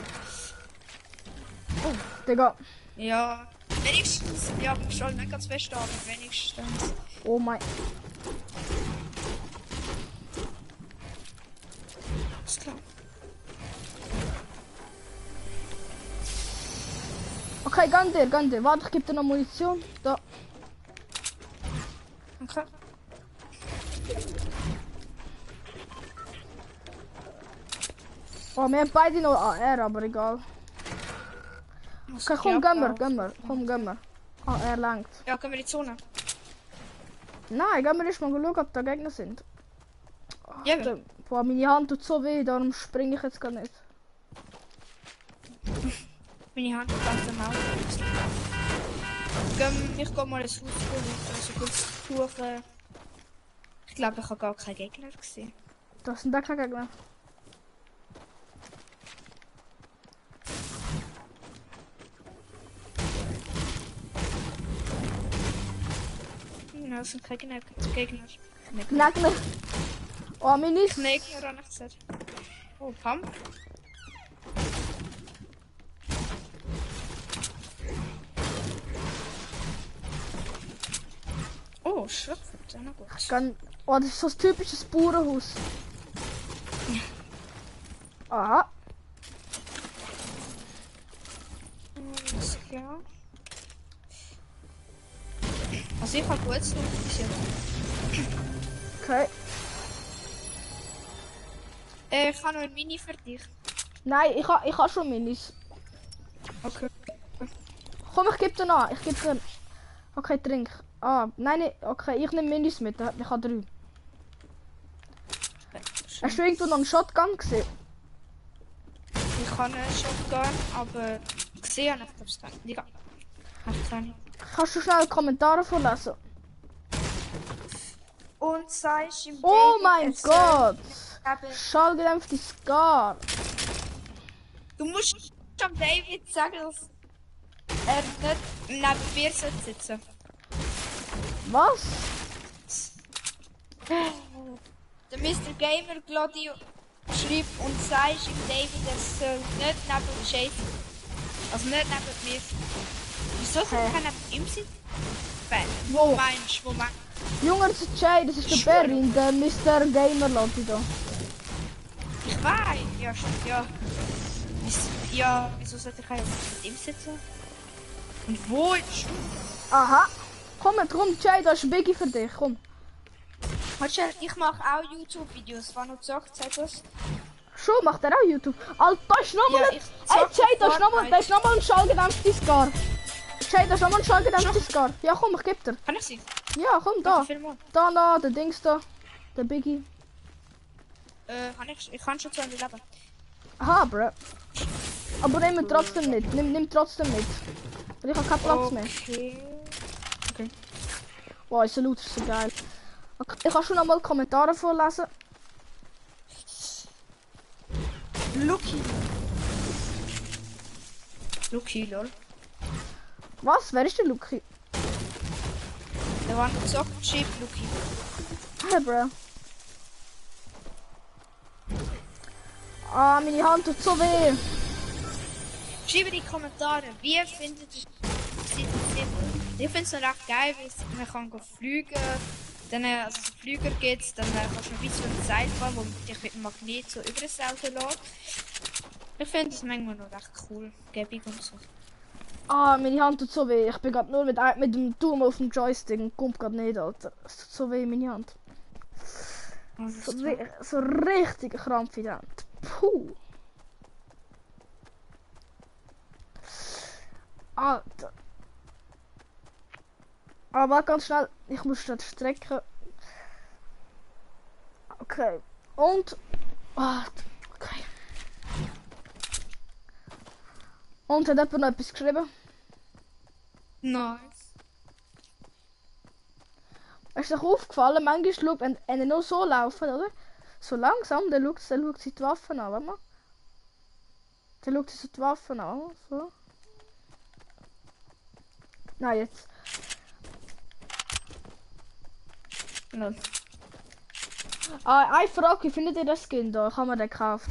Digga.
Ja. Wenigstens, ja, schon nicht ganz fest, aber wenigstens.
Oh mein.
Ist klar.
Okay, gönn dir. Warte, ich geb dir noch Munition. Da.
Okay.
Oh, wir haben beide noch AR, aber egal. Okay, komm, gehen wir. Komm, gehen wir. AR langt.
Ja, können wir in die Zone?
Nein, gehen wir erst mal schauen, ob da Gegner sind.
Ja,
Boah, meine Hand tut so weh, darum springe ich jetzt gar nicht.
meine Hand ist ganz normal. Ich gehe mal ins Haus also kurz suchen. Ich glaube, ich habe gar keinen Gegner gesehen.
Das sind da keine Gegner.
Nein, das sind keine Gegner.
Gegner. Oh, Minis.
Gegner habe ich gesagt. Oh, Pump. Oh, Schrotfeld, ja, na gut.
Oh, das ist so ein typisches Bauernhaus. Aha.
Alles klar. Also ich habe gutes Loot bis jetzt.
Okay.
Ich habe noch ein Mini für dich.
Nein, ich ha schon Minis.
Okay.
Komm, ich geb dir noch. Ich geb dir. Okay, trink. Ah, nein, okay, ich nehme Minis mit. Ich habe 3. Hast du irgendwo noch einen Shotgun gesehen?
Ich habe einen Shotgun, aber gesehen habe ich das nicht. Ja. Hast du keine?
Kannst du schnell Kommentare vorlesen?
Und sagst im
Oh
David,
mein
es
Gott!
soll-
Schallgedämpfte Scar.
Du musst am David sagen, dass er nicht neben mir sitzen sollte.
Was?
Der Mr. Gamer Gladio schreibt und sagst im David, er soll nicht neben Jay sein. Also nicht neben mir. Wieso soll er neben ihm sein?
Wo?
Wo meinst
Junge, das ist Jay, das ist der
Schwör.
Berry, der Mr. Gamer Lottie da.
Ich weiß. Ja, stimmt, ja. Ja, wieso sollte ich mit ihm sitzen? Und wo ist
Aha. Komm, komm, Jay, da ist ein Biggie für dich, komm.
ich mache auch YouTube-Videos, wann du gesagt hast.
Schon, macht er auch YouTube. Alter, da ist nochmal
Ja,
ein...
ich
Ey, Jay, da
Fortnite.
ist nochmal ein schallgedämpftes Scar. Jay, da ist nochmal ein schallgedämpftes Scar. Ja, komm, ich geb dir.
Kann ich sie?
Ja, komm, da. Da, der Dings da. Der Biggie.
Ich kann schon 200 leben.
Aha, bro. Aber nimm ihn trotzdem nicht. Nimm trotzdem mit. Weil ich habe keinen Platz mehr.
Okay.
Wow, unser Loot ist so geil. Okay, ich kann schon noch mal Kommentare vorlesen.
Lucky, lol.
Was? Wer ist der Luki?
Der war noch gesagt, Chip Lucky.
Hey, bro. Ah, meine Hand tut so weh.
Schreibe in die Kommentare, wie findet ihr Ich finde es noch recht geil, weil man kann fliegen. Dann, also so Flüger geht's, dann kannst du noch wie so ein Seil fahren, wo dich mit dem Magnet so über das Auto lässt. Ich finde es manchmal noch recht cool, gebig und so.
Ah, meine Hand tut so weh. Ich bin gerade nur mit dem Daumen auf dem Joystick und kommt gerade nicht, Alter. Es tut so weh, meine Hand. So richtig Krampf in der Hand. Puh. Alter. Aber ganz schnell, ich muss das strecken. Okay. Und. Okay. Und hat jemand noch etwas geschrieben?
Nice.
Ist doch aufgefallen, manchmal schaut, wenn er nur so laufen, oder? So langsam, dann schaut sich die Waffen an, warte mal. Dann schaut sich so die Waffen an, so. Nein, jetzt.
Lol.
Eine Frage, wie findet ihr das Skin da? Ich habe mir den gekauft.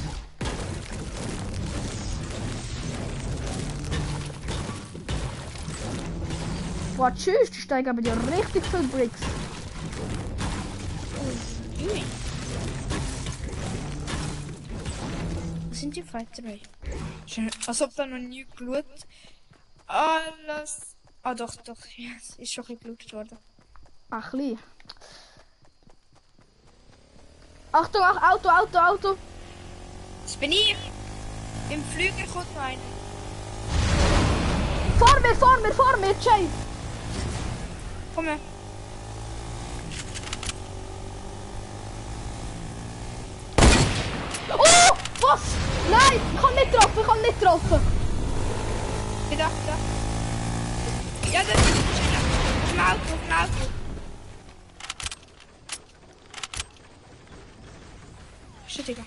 Boah, tschüss, die steigen aber ja richtig viel Bricks.
Ui. Was sind die Fighter? Schön. Als ob da noch nie Blut. Alles. Ah doch, ja, es ist schon ein bisschen geblutet worden.
Ach, lieb. Achtung, ach, Auto!
Das bin ich! Im Flüger kommt noch einer.
Vor mir, Jay!
Komm her.
Oh! Was? Nein! Ich kann nicht getroffen!
Wieder. Ja, das ist schön. Auf dem Auto. Shit, Digga.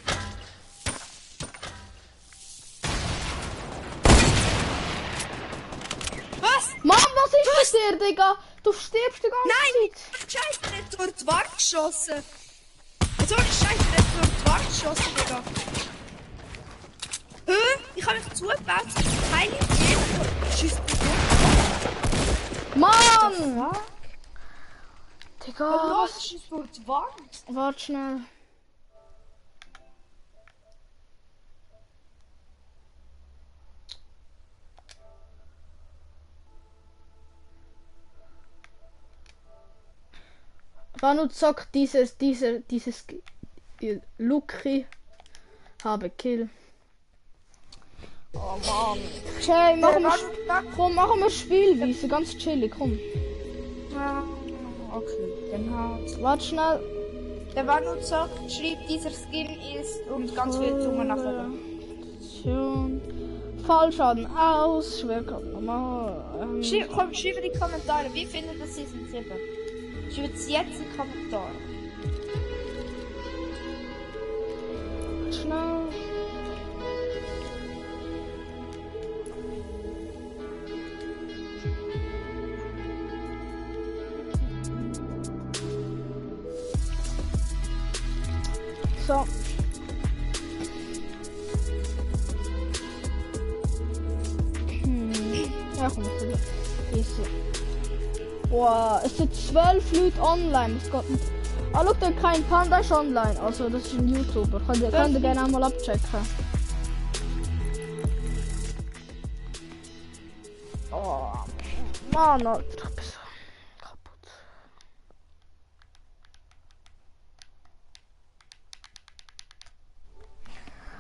Was?
Mann, was ist mit dir, Digga? Du stirbst die ganze
Nein!
Zeit.
Scheiße, der hat durch die Wand geschossen. So eine Scheiße, der hat durch die Wand geschossen, Digga. Ich habe mich zugebaut, heilig Schießt
Mann! Digga,
Oh,
was?
das schießt durch die Wand.
Warte schnell. Vanu sagt, dieses Luki habe Kill. Oh Mann. Jay, komm, machen wir Spielweise, ganz chillig, komm.
Okay, dann halt.
Warte schnell.
Der Benutzer schreibt, dieser Skin ist und ganz viele Zungen nachher.
Fallschaden aus, Schwerkraft normal.
Komm, schreibe in die Kommentare, wie findet ihr Season 7? Schreibt es jetzt in die Kommentare.
Schnell. So. Ja, komm, easy. Boah, es sind 12 Leute online. Das geht nicht. Ah, schau, da kein Panda ist online. Also, das ist ein YouTuber. Könnt ihr gerne einmal abchecken. Oh, Mann, Alter, ich bin so kaputt.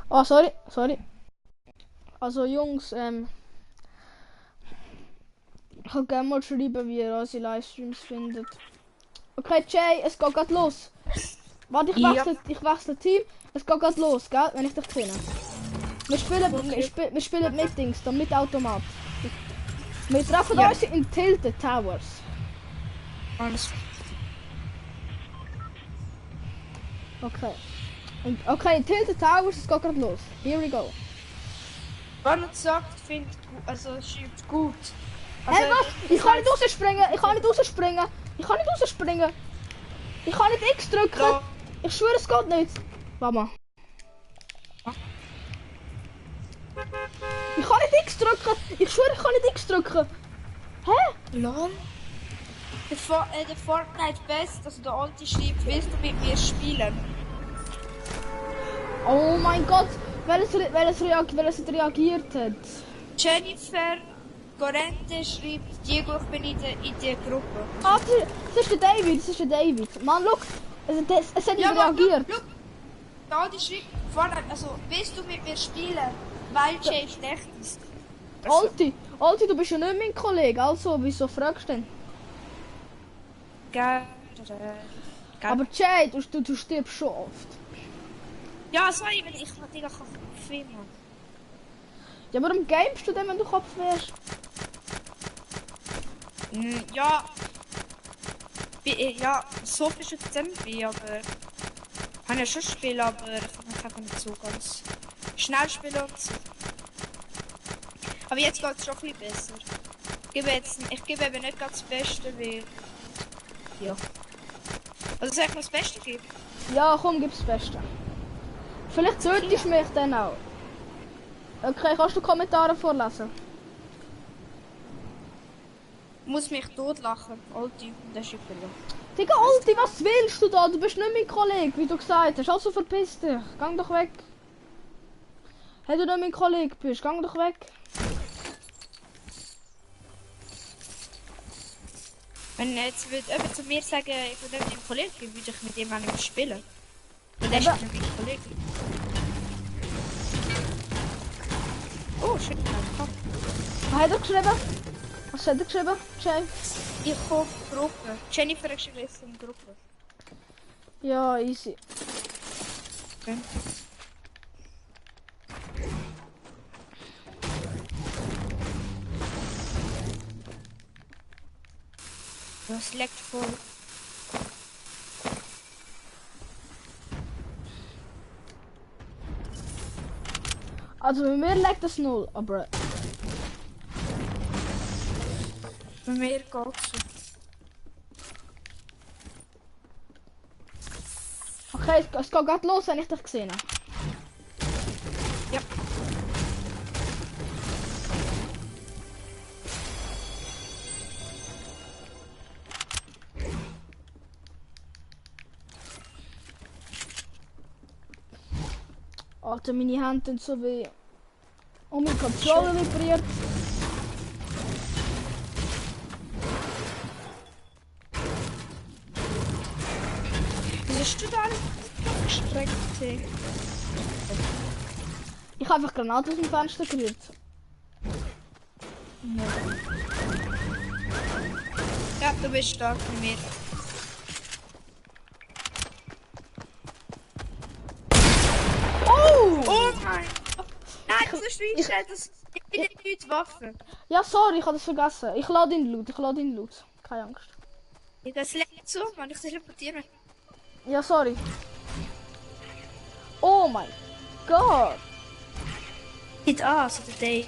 Oh, sorry. Also, Jungs, ich kann gerne mal schreiben, wie ihr unsere Livestreams findet. Okay, Jay, es geht grad los. Warte, ich wechsle Team. Es geht grad los, gell? Wenn ich dich finde. Wir spielen mit Dings, dann mit Automat. Wir treffen uns in Tilted Towers.
Alles.
Okay. Okay, in Tilted Towers, es geht grad los. Here we go.
Wenn er sagt, findet gut, also schreibt gut.
Hey, was? Ich kann nicht rausspringen! Ich kann nicht X drücken!
Ja.
Ich schwöre, es geht nicht! Mama. Ich kann nicht X drücken! Ich schwöre, ich kann nicht X drücken! Hä?
Lol. Der Fortnite Best, also der Alte schreibt, willst du mit mir spielen?
Oh mein Gott! Weil es reagiert hat.
Jennifer Gorente schreibt, Diego, ich bin in der Gruppe.
Ah, das ist der David. Mann, look! Es hat nicht reagiert.
Look, der Alte schreibt, Fortnite, also willst du mit mir spielen? Weil Jay schlecht ist.
Alti, du bist ja nicht mein Kollege, also wieso fragst du denn?
Geil.
Aber Jay, du stirbst schon oft.
Ja, sorry, wenn ich Digga kann filmen.
Ja, warum gamest du denn, wenn du Kopf wärst?
Ja. Ja, so viel schon zusammen, aber. Kann ja schon spielen, aber ich kann nicht so ganz schnell spielen und so. Aber jetzt geht es schon ein bisschen besser. Ich gebe eben nicht ganz das Beste, weil. Ja. Also soll ich noch das Beste geben?
Ja, komm, gib das Beste. Vielleicht solltest du mich dann auch. Okay, kannst du Kommentare vorlesen?
Muss mich totlachen, Alti, das ist übel.
Digga, Alti, was willst du da? Du bist nicht mein Kollege, wie du gesagt hast. Also verpiss dich. Gang doch weg. Hey, du nicht mein Kollege bist, gang doch weg.
Wenn jetzt würde jemand zu mir sagen, ich würde nicht mein Kollege, würde ich mit ihm auch nicht mehr spielen. Und der ist nicht mein Kollege. Oh, shit,
Was hat er geschrieben? Was hat er geschrieben, Jay?
ich hoffe Gruppe. Jennifer hat geschrieben, ist in Gruppe.
Ja, easy.
Okay. Das leckt voll.
Also bei mir leckt es 0, aber...
Bei mir geht's so.
Okay, es geht gerade los, wenn ich dich gesehen habe.
Ja.
Alter, meine Hände sind so weh. Und mein Controller vibriert.
Wieso hast du da alles gestreckt?
Ich habe einfach Granaten aus dem Fenster gerührt.
Ja, du bist stark mit mir.
Oh!
Oh mein Gott! Nein, das ist reingestellt, das gibt wieder nicht Waffen.
Ja, sorry, ich habe das vergessen. Ich lade in Loot, Keine Angst.
Das leckt so, Mann, ich teleportiere.
Ja, sorry. Oh mein Gott.
Nicht an, so der Day.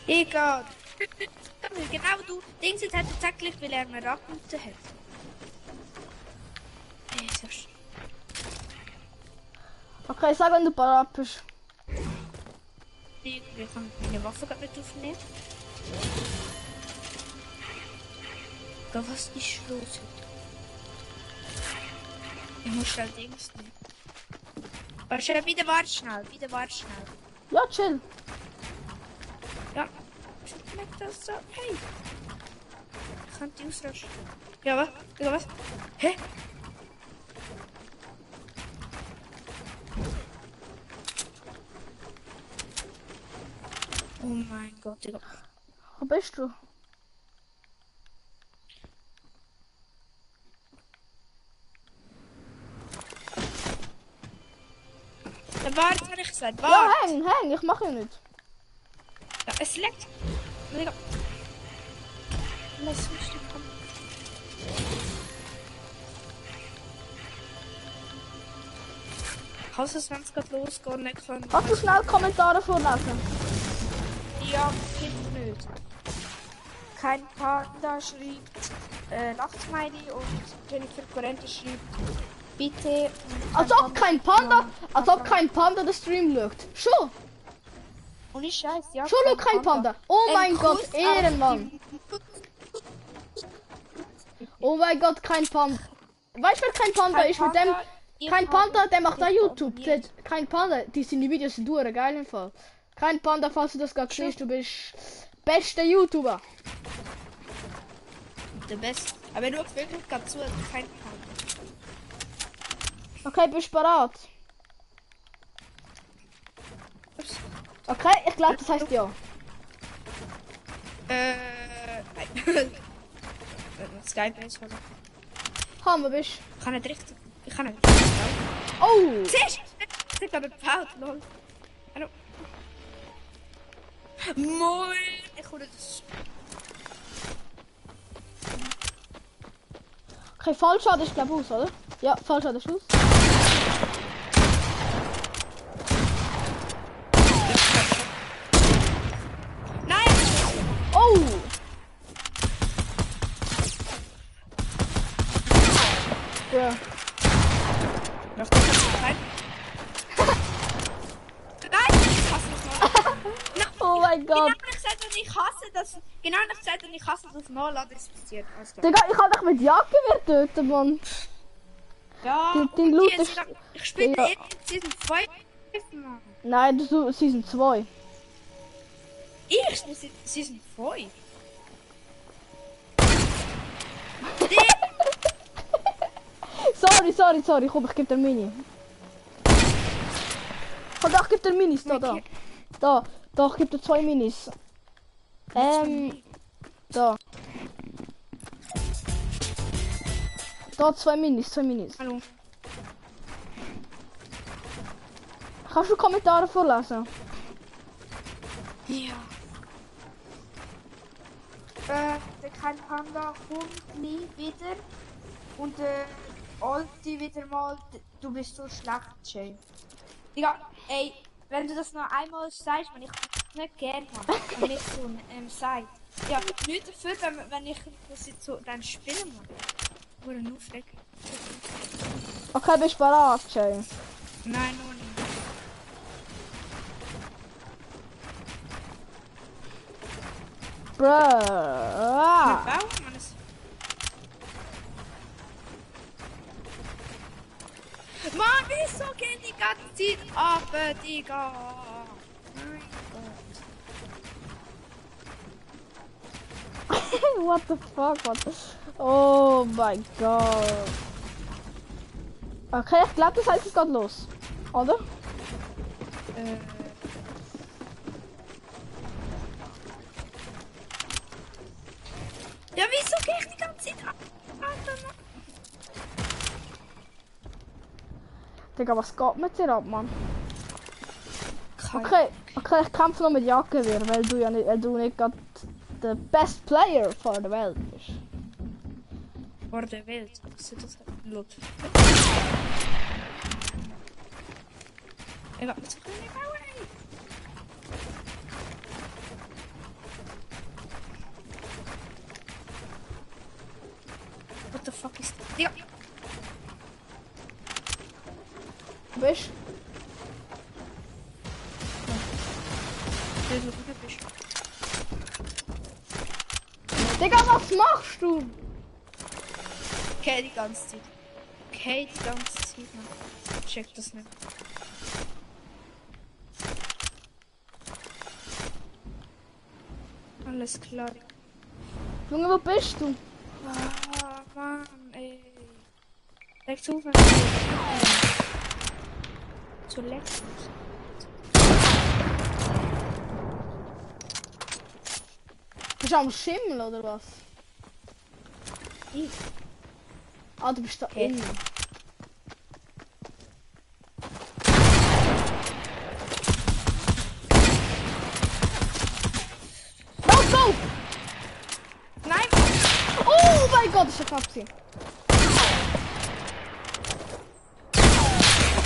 Egal. Genau du, Dings hat er tatsächlich, weil er eine Rakete hat. Jesus.
Okay, sag, wenn du parat bist.
Ich kann meine Waffe gerade nicht aufnehmen. Aber was ist los heute? Ich muss schnell Dings nehmen. Aber schnell, wieder wart schnell.
Ja, chill.
Ja. Schmeckt das so? Hey. Ich kann die ausrutschen. Ja, was? Ja, was? Hä? Oh mein Gott, Digga.
Wo bist du?
Ja, warte, habe ich gesagt.
Ja,
Warte.
häng, ich mache ja nicht.
Ja, es leckt. Digga. Lass mich nicht kommen. Kannst du es, wenn es gerade losgeht, nicht können?
Kannst du schnell Kommentare vorlesen?
Ja, geht nicht. Kein Panda schreibt Lachsmiley und Jennifer Corrente schreibt bitte.
Als ob kein Panda den Stream schaut. Schon!
Und ich scheiß, ja.
Schon schaut kein Panda. Oh mein Gott, Ehrenmann. Oh mein Gott, kein Panda. Weißt du, wer kein Panda ist? Mit dem. Kein Panda, der macht da YouTube. Kein Panda, die sind die Videos sind durch, geil im Fall. Kein Panda, falls du das gerade siehst, du bist bester YouTuber.
Der Beste. Aber nur wirklich gerade zu, kein Panda.
Okay, bist du bereit? Okay, ich glaube, das heißt ja.
Nein. Skype ist oder?
Hammer bist.
Ich kann nicht richtig.
Oh!
Siehst du? Ich habe gebaut, lol. Hallo. Moin! Ich hole das.
Okay, Fallschaden ist glaube ich aus, oder? Ja, Fallschaden ist aus.
Nein!
Oh! Ja.
Nein! Nein! Ich hasse das noch.
Oh mein
Genau,
Gott.
ich sagte, ich hasse das. Genau, ich sagte, ich hasse das auf Nachladen passiert. Alles klar.
Digga, ich hab dich mit Jagdgewehr töten, Mann.
Ja,
Die
und
Loot
jetzt
ist-
wieder- ich spiele
Ja.
in Season 2. Mann.
Nein, du Season 2.
Ich spiele Season 5.
Sorry, komm, ich geb dir Mini. Komm, doch, gib dir Minis, da. Da, ich geb dir 2 Minis. Da. Da 2 Minis.
Hallo.
Kannst du Kommentare vorlesen?
Ja. Der kein Panda, kommt nie wieder. Und Ulti wieder mal, du bist so schlecht, Jay. Digga, ey, wenn du das noch einmal sagst, man, ich kann das nicht gern haben, wenn mich so sagt. Ja, nicht dafür, wenn ich das jetzt so dann spielen muss. Oder nur aufregen.
Okay, bist du bereit, Jay?
Nein, noch nicht.
Bruh.
Bauen wir es. Mann, wieso gehen die ganze Zeit ab, Digga? Mein Gott.
What the fuck, what the... Oh mein Gott. Okay, ich glaube, das heißt, es geht los. Oder?
Ja, wieso gehe ich die ganze Zeit ab? Alter, Mann.
Digga, was geht mit dir ab, Mann? Okay, ich kämpfe noch mit Jagdgewehr, weil du nicht gerade der best player vor der Welt bist.
Vor der Welt. Was ist das? Lot. Egal, was kann ich bauen? What the fuck ist das? Ja.
Bist Digga, was machst du?
Okay, die ganze Zeit. Okay, die ganze Zeit, Mann. Check das nicht. Alles klar.
Junge, wo bist du?
Ah, Mann, ey. Leg zu, wenn zu leck.
Bist du am Schimmel oder was?
Ich.
Ah, du bist da
Okay.
innen. Go, go!
Nein!
Oh mein Gott, ist ja knapp gewesen.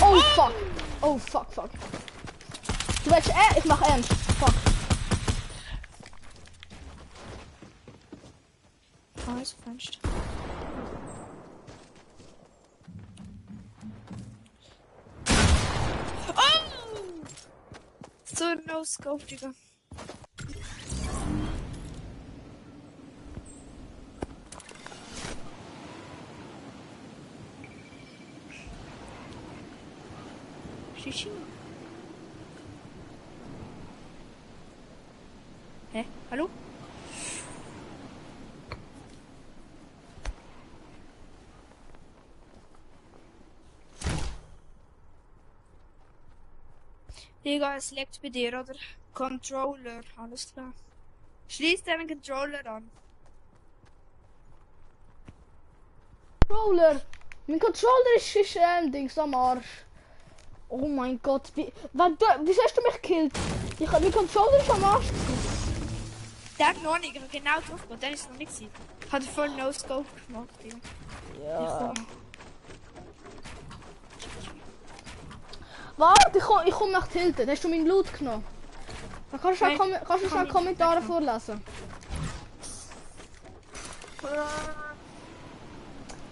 Oh fuck. Oh fuck, fuck. Du willst ich mach ernst. Fuck.
Alles Fenster. Oh! So ein No-Scope, Digga. Shishi. Hä? Hallo? Digga, es leckt bei dir, oder? Controller, alles klar. Schließ deinen Controller an.
Controller. Mein Controller ist Dings am Arsch. Oh mein Gott. Wieso hast du mich gekillt? Mein Controller ist am Arsch.
Der hat noch nicht, ich hab genau drauf gehabt, der ist noch nicht gewesen. Hat er voll No-Scope gemacht, Digga.
Ja. Warte, ich komm nach Hilton. Hast du meinen Loot genommen? Dann kannst du
Nein,
schnell
ich
Kommentare
nicht.
vorlesen.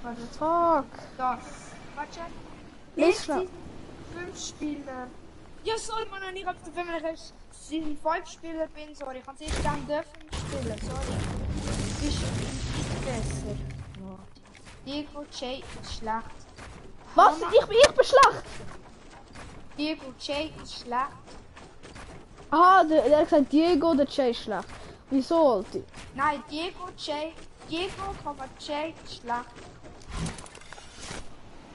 Warte,
Fuck.
da. Warte.
Lies
Ich
schnell.
5 Spieler. Ja, sorry, Mann, ich hab wenn ich 5 Spieler bin, sorry. Ich kann sie dann dürfen spielen, sorry. Ist besser. Diego J ist schlecht.
Was? Ich bin schlecht.
Diego J ist schlecht.
Aha, der hat gesagt, Diego, der Jay ist schlecht. Wieso, Alti?
Nein, Diego J ist schlecht.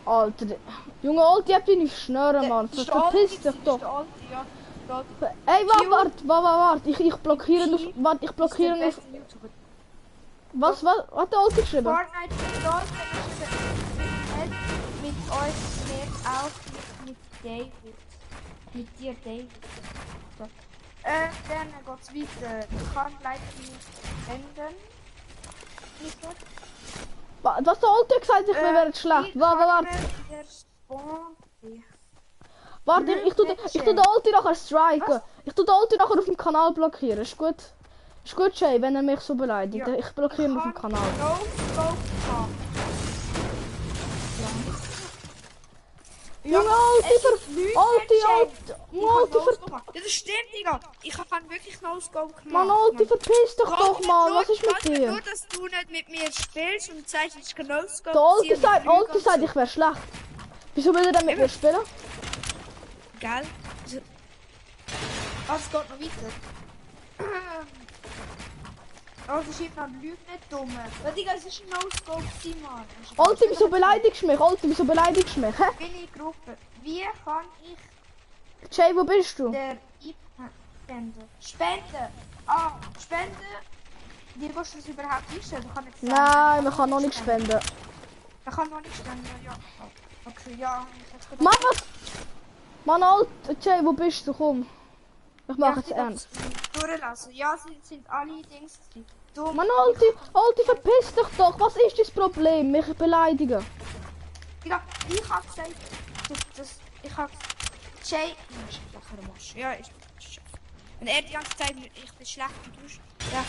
Alter, Junge, Alti, habt ihr nicht schnurren, Mann.
Das ist
Verpiss dich
der Alte,
doch.
das ist der Alte, ja. Der Alte.
Ey, warte. Ich blockiere auf. Warte, ich blockiere
Der
auf.
beste YouTuber.
Was hat der Alti geschrieben?
Fortnite bedeutet, mit euch mehr auch mit David. Mit dir, David. So. Dann geht's weiter. Ich kann leider nicht ändern.
Was der Alte gesagt, ich wäre schlecht. Warte. Warte, ich tu den Alte nachher striken. Ich tu den Alte nachher auf dem Kanal blockieren. Ist gut? Ist gut, Jay, wenn er mich so beleidigt.
Ja.
Ich blockiere ihn auf dem Kanal. Junge, Alte.
Das stimmt, Digga. Ich habe wirklich No-Scope gemacht.
Mann, Alte, verpiss dich doch mal. Was ist mit dir?
Nur, dass du nicht mit mir spielst und sagst, ich kann No-Scope.
Der Alte sagt, ich wäre schlecht. Wieso will er denn mit mir spielen?
Geil. Ah, es geht noch weiter. Oh, das ist noch Lüge nicht dumm. Ja, Digga, es ist ein No-Scope, Mann.
Alte, wieso beleidigst du mich? Alte, wieso beleidigst du mich? Hä?
Bin ich Gruppe. Wie kann ich
Jay, wo bist du?
der Spenden? Spenden! Ah, Spenden! Wie willst du das überhaupt einstellen? Ich kann nicht sagen.
Nein, man kann noch nicht spenden.
Ich kann noch nicht spenden, ja. Okay, ja.
Mann, was? Mann, Alte, Jay, wo bist du? Komm. Ich mach jetzt ernst.
Durchlassen. Ja, sie sind alle Dings.
Mann, Alte, verpiss dich doch. Was ist das Problem? Mich beleidigen.
Digga, ich hab gesagt, ich hab Jay. Ja, ich. Wenn er die ganze Zeit ich bin schlecht und du bist schlecht,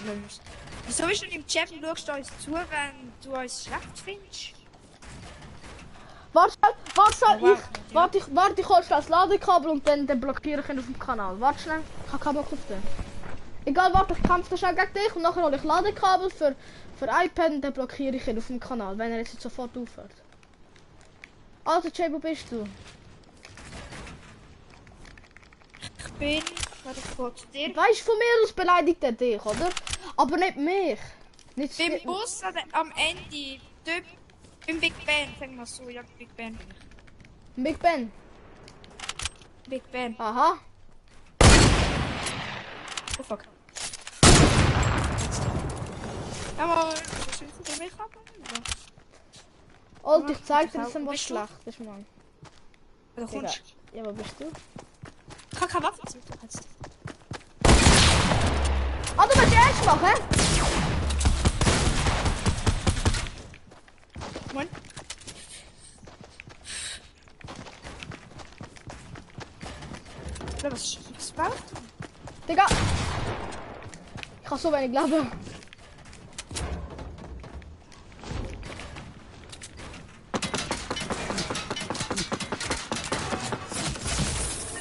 dann löst. Wieso bist du im Chat und schaust uns zu, wenn du uns schlecht findest?
Warte, ich hol schnell das Ladekabel und dann blockiere ich ihn auf dem Kanal. Warte schnell, ich habe keinen Bock auf den. Egal, warte, ich kämpfe schnell gegen dich und nachher hole ich Ladekabel für iPad und dann blockiere ich ihn auf dem Kanal, wenn er jetzt sofort aufhört. Alter Jay, wo bist du?
Ich bin, warte kurz, dir.
Weißt du, von mir aus beleidigt er dich, oder? Aber nicht mich. Nicht
Beim Bus am Ende, dort, im Big Ben, sagen wir so, ja, Big Ben bin ich.
Big Ben.
Big Ben.
Aha.
Oh fuck. Aber, was willst du mich haben?
Alter, ich zeig dir, dass er was schlecht ist, Mann.
Da kommst
Ja, wo bist du?
Ich kann keine Waffe zurück jetzt.
Ah, du willst Edge machen?
Moin. Was baut?
Digga! Ich kann so wenig glauben.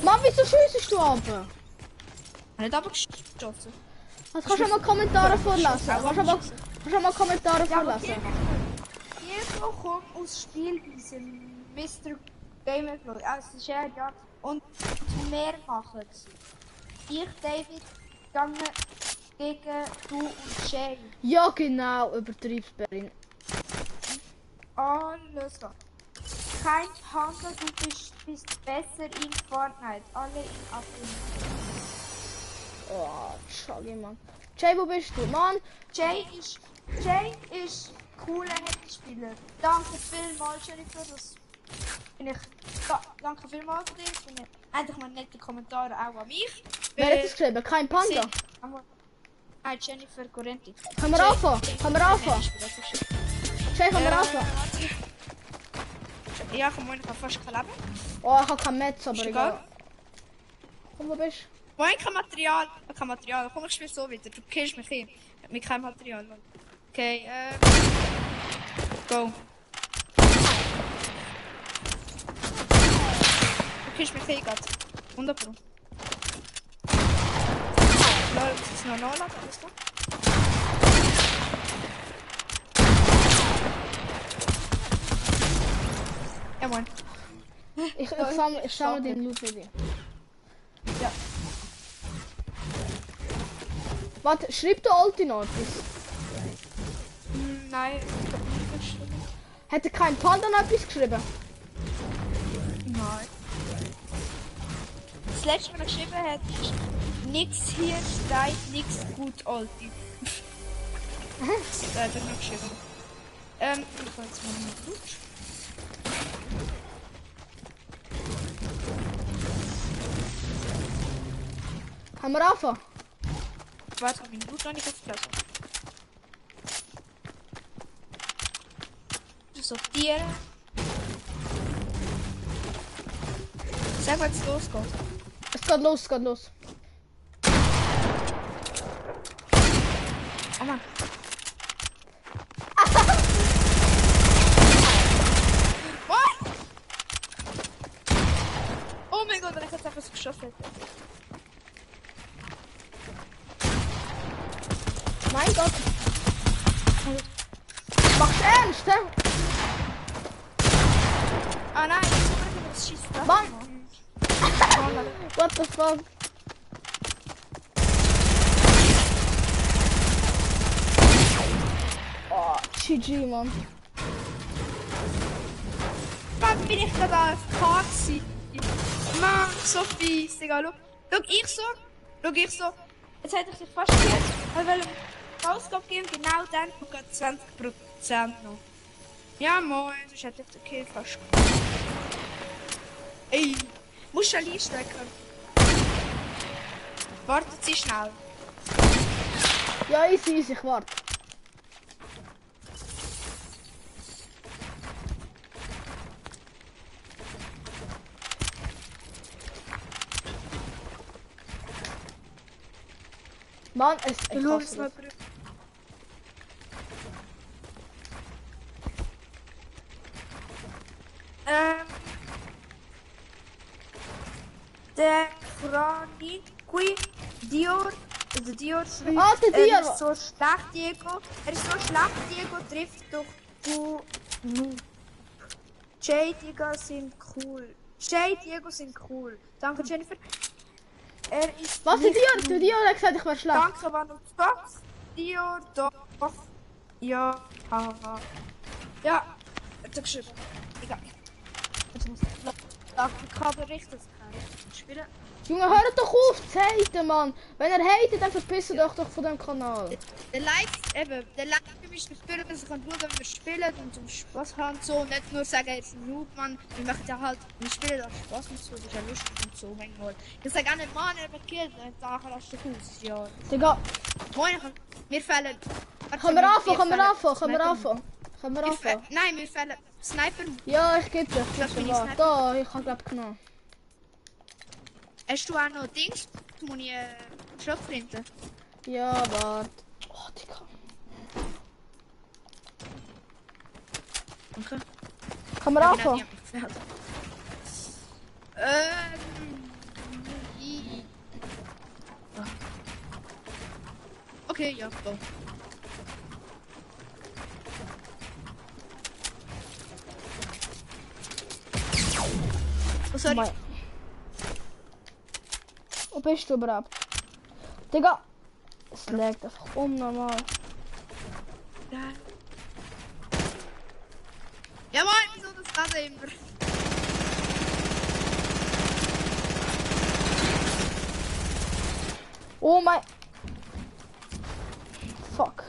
Mann, wieso schießt du ab?
Ich habe nicht aber geschossen.
Also kannst du mal Kommentare vorlassen? Kannst du mal Kommentare vorlassen?
Hier kommt aus Spielweise Mr. Gamerflow. Also Share, ja. Und mehr machen. Ich, David, gegangen gegen du und Jay.
Ja, genau, übertreib's, Berin.
Alles klar. Kein Handel, du bist besser in Fortnite. Alle in Ablehnung.
Oh, schade, Mann. Jay, wo bist du? Mann!
Jay ist cooler Handyspieler. Danke vielmals, Jennifer. Das bin ich. Danke vielmals für dich. Und endlich mal nette Kommentare auch an mich.
Wer hat das geschrieben? Kein Panda?
Nein, Jennifer Correnti.
Können wir anfangen? Jay, können wir anfangen?
Ja, komm, ich habe fast kein Leben.
Oh, ich habe kein Metz, aber
Ist
egal. Komm, wo bist du?
Moin, kein Material. Komm, ich spiele so weiter. Du killst mich hier. Mit keinem Material. Okay, go. Du killst mich hier gerade. 100 Pro. Lol, das ist noch Nola, alles klar. Ja, moin.
Ich sammle den Loot für dich.
Ja.
Warte, schreib der Alte noch etwas.
Nein.
Hätte kein Panda noch etwas geschrieben?
Nein. Das letzte, was er geschrieben hat, ist nix hier steigt, nix gut, Alti. Da hat er noch geschrieben. Ich kann jetzt mal nicht gut.
Haben wir anfangen?
Warte, ich bin gut noch nicht aufgelassen. sortieren. Sag, was jetzt losgeht.
Es geht los, es geht los.
Oh Mann. What? Oh mein Gott, wenn ich jetzt einfach so geschossen hätte.
Mein Gott. Mach's ernst, hä?
Ah nein, ich muss das schießen.
Mann. What the fuck? Oh, GG, Mann.
Mann, bin ich gerade AFK gewesen. Mann, so fies, Digga. Schau, ich so. Jetzt hätte ich dich fast gehört. Weil wir Ausgabe geben, genau dann geht 20% noch. Ja, moin, sonst hätte ich den Kill fast gemacht. Ey, musst du schon einstecken. Wartet sie schnell.
Ja, easy, easy, ich warte. Mann, ich hasse das.
Der Chroniqui Dior, also Dior schreibt,
Ah, der Dior.
er ist so schlecht, Diego. Diego trifft doch du Noob. Diego sind cool. Danke, Jennifer. Er ist
Was, der
nicht
Dior? Der
noob.
Dior hat gesagt, ich wäre schlecht.
Danke, Manu Fox. Dior, doch. Ja, haha. Ja, hat er geschrieben. Egal. Jetzt muss ich kann berichten, dass ich spielen.
Junge, hört doch auf zu haten, Mann. Wenn er hatet, dann verpisst euch doch von dem Kanal.
Der Live ist für Spieler, dass ich kann schauen, wenn wir spielen und zum Spaß haben und so. Und nicht nur sagen, jetzt ein Noob, Mann. Wir machen ja halt, wir spielen auch Spaß und so, das ist ja lustig und so, manchmal. Ich sag auch nicht, Mann, er wird gekillt, dann nachher hast du aus, ja.
Digga,
Moin, mir fehlen...
können wir anfangen?
Nein, mir fehlen Sniper.
Ja, ich geb dir.
Das bin ich
Warte.
nicht.
Da, ich hab grad genommen.
Hast du auch noch Dings? Muss ich Schrotflinte?
Ja, warte. Oh, Digga.
Okay.
Können wir anfangen?
Okay, ja, go. Oh, sorry.
Mein. Wo bist du überhaupt? Digga! Es laggt einfach unnormal.
Ja, moin, wieso das gerade immer?
Oh mein... Fuck.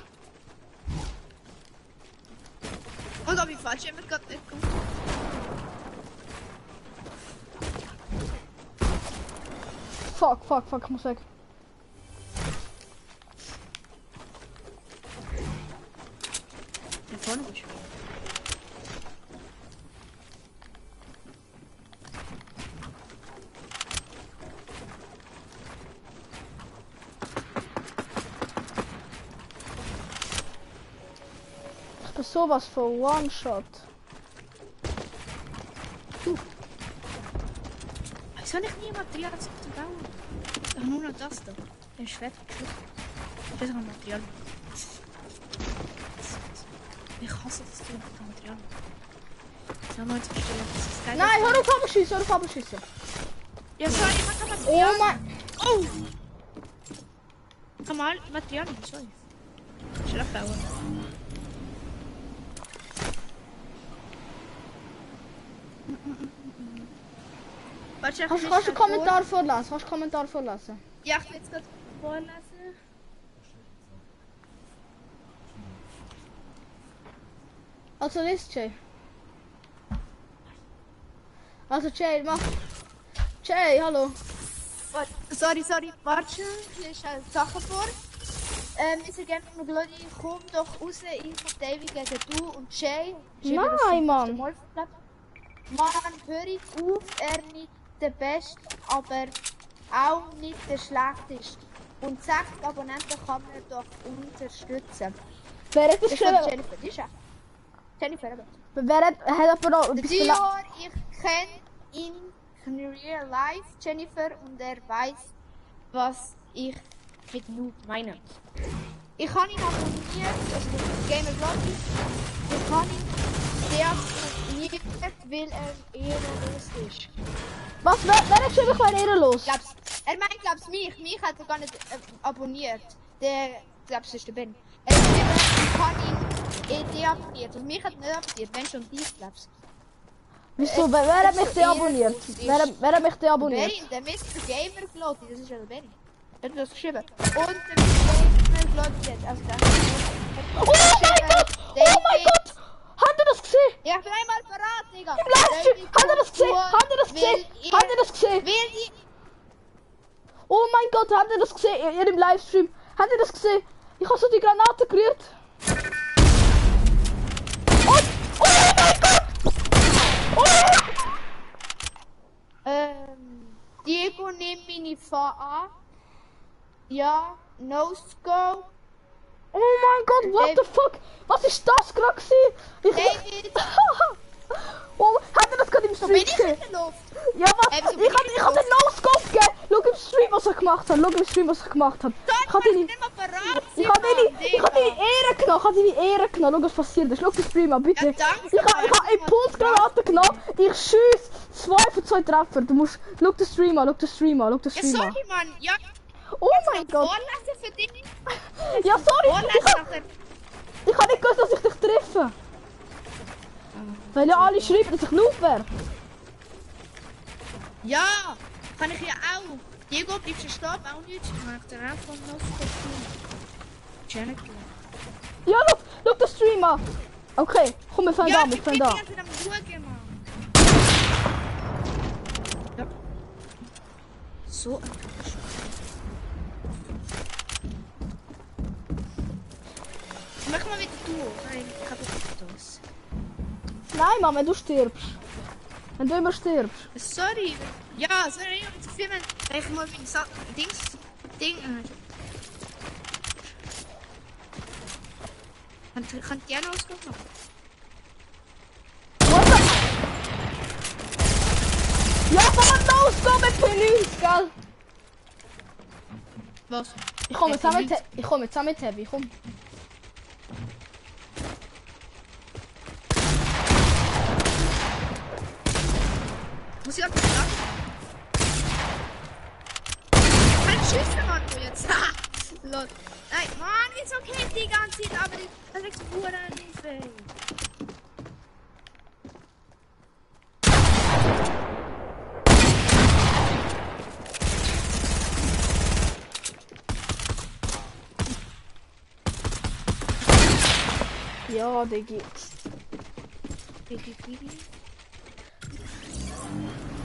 Und ob ich falsch immer gerade nicht komme.
Fuck, ich muss weg.
Da vorne bist du.
Ich bin sowas von One-Shot.
Wieso habe ich nie Material zu bauen? Ach, nur noch das da. Der ist fertig. Das ist noch Material. Ich hasse das Zeug mit Material. Sollen wir jetzt verstehen, dass das geil ist?
Nein, hör auf abschießen.
Ja, sorry, ich habe Material.
Oh mein...
Oh! Komm mal, Material, sorry. Schnell abbauen. Warte,
Kannst du einen Kommentar vorlassen?
Ja, ich will jetzt gerade vorlesen.
Also liest Jay. Also Jay, mach. Jay, hallo.
Sorry, warte, ich lese halt Sachen vor. Mr. Gaming Glody, komm doch raus, ich verteidige gegen du und Jay.
Nein, Mann.
Mann, hör ich auf, er nicht der Beste, aber auch nicht der Schlechteste. Und 6 Abonnenten kann man doch unterstützen.
Wer hat das
Das ist von
geschrieben?
Jennifer, die ist echt. Jennifer, eben.
Wer hat aber noch
Der
etwas
Dior, ich kenne ihn in real life, Jennifer, und er weiß, was ich mit Noob meine. Ich habe ihn abonniert, also Gamer Glody. Ich habe ihn deabonniert, weil er ehrenlos ist.
Was? Wer hat geschrieben, ich wäre ehrenlos?
Er meint, glaub's mich hat er gar nicht abonniert. Der, glaub's, ist der Ben. Er hat geschrieben, ich habe ihn deabonniert. Und mich hat nicht abonniert, wenn schon dich, glaub's.
Wieso? Wer hat mich deabonniert? Wer hat mich deabonniert?
Benny, der Mr. Gamer Glody, das ist ja der Benny. Er hat das geschrieben. Und der Mr. Gamer Glody hat, also der
Oh mein Gott! Oh mein Gott! Habt ihr das gesehen?
Ja, ich bin einmal parat, Digga.
Im Livestream! Habt ihr das gesehen? Habt ihr das gesehen? Habt ihr das gesehen?
Will die...
Oh mein Gott, habt ihr das gesehen? Ihr im Livestream? Habt ihr das gesehen? Ich habe so die Granate gerührt. Und... Oh mein Gott! Oh!
Diego, nimm meine Fahr an. Ja, No-Scope.
Oh mein Gott, what the fuck? Was ist das gerade gewesen?
David.
Oh, habt ihr das gerade im
Wo
Stream
bin ich
gesehen?
in der Luft?
Ja, was?
Wieso bin
Ich hab den No-Scope gegeben. Schau im Stream, was er gemacht hat. Schau im Stream, was er gemacht hat. Ich hab
Ich
deine...
nicht mal parat.
Ich hab deine Ehre genommen. Ich hab deine Ehre genommen. Schau, was passiert ist. Schau den Stream an, bitte.
Ja, danke.
Ich hab Impulsgranate genommen. Ich schieß 2 von 2 Treffer. Du musst... Schau den Stream an, schau den Stream an, schau den
Ja,
Stream an.
sorry, Mann. Ja,
Oh mein Gott.
Vorlesen für dich.
Ja, sorry.
Vorlesen nachher.
Ich hab nicht gewusst, dass ich dich treffe. Weil ja alle schreiben, dass ich Noob wäre.
Ja, kann ich ja auch. Diego, bleibst du stehen? Auch nichts. Ich mach dir auch von No-Scope. Janet.
Ja, schau den Stream an. Okay, komm, wir fangen
Ja,
an, wir
ich bin
fangen an.
die ganze Zeit am Schauen, Mann. Ja. So ein Mach mal wieder du. Nein, ich hab das.
Nein, Mann, wenn du stirbst. Wenn du immer stirbst.
Sorry. Ja, sorry, zu filmen. Ich mal mein Ding. Kann gerne ausgucken.
Ja, komm los, komm mit P9, gell?
Was?
Ich komme zusammen mit Heavy, komm.
Muss ich einfach sagen? Kein Schüsse, Mann, du jetzt. Lol. Nein, Mann, ist okay die ganze Zeit, aber das ist pure Hilfe.
Ja, Diggi.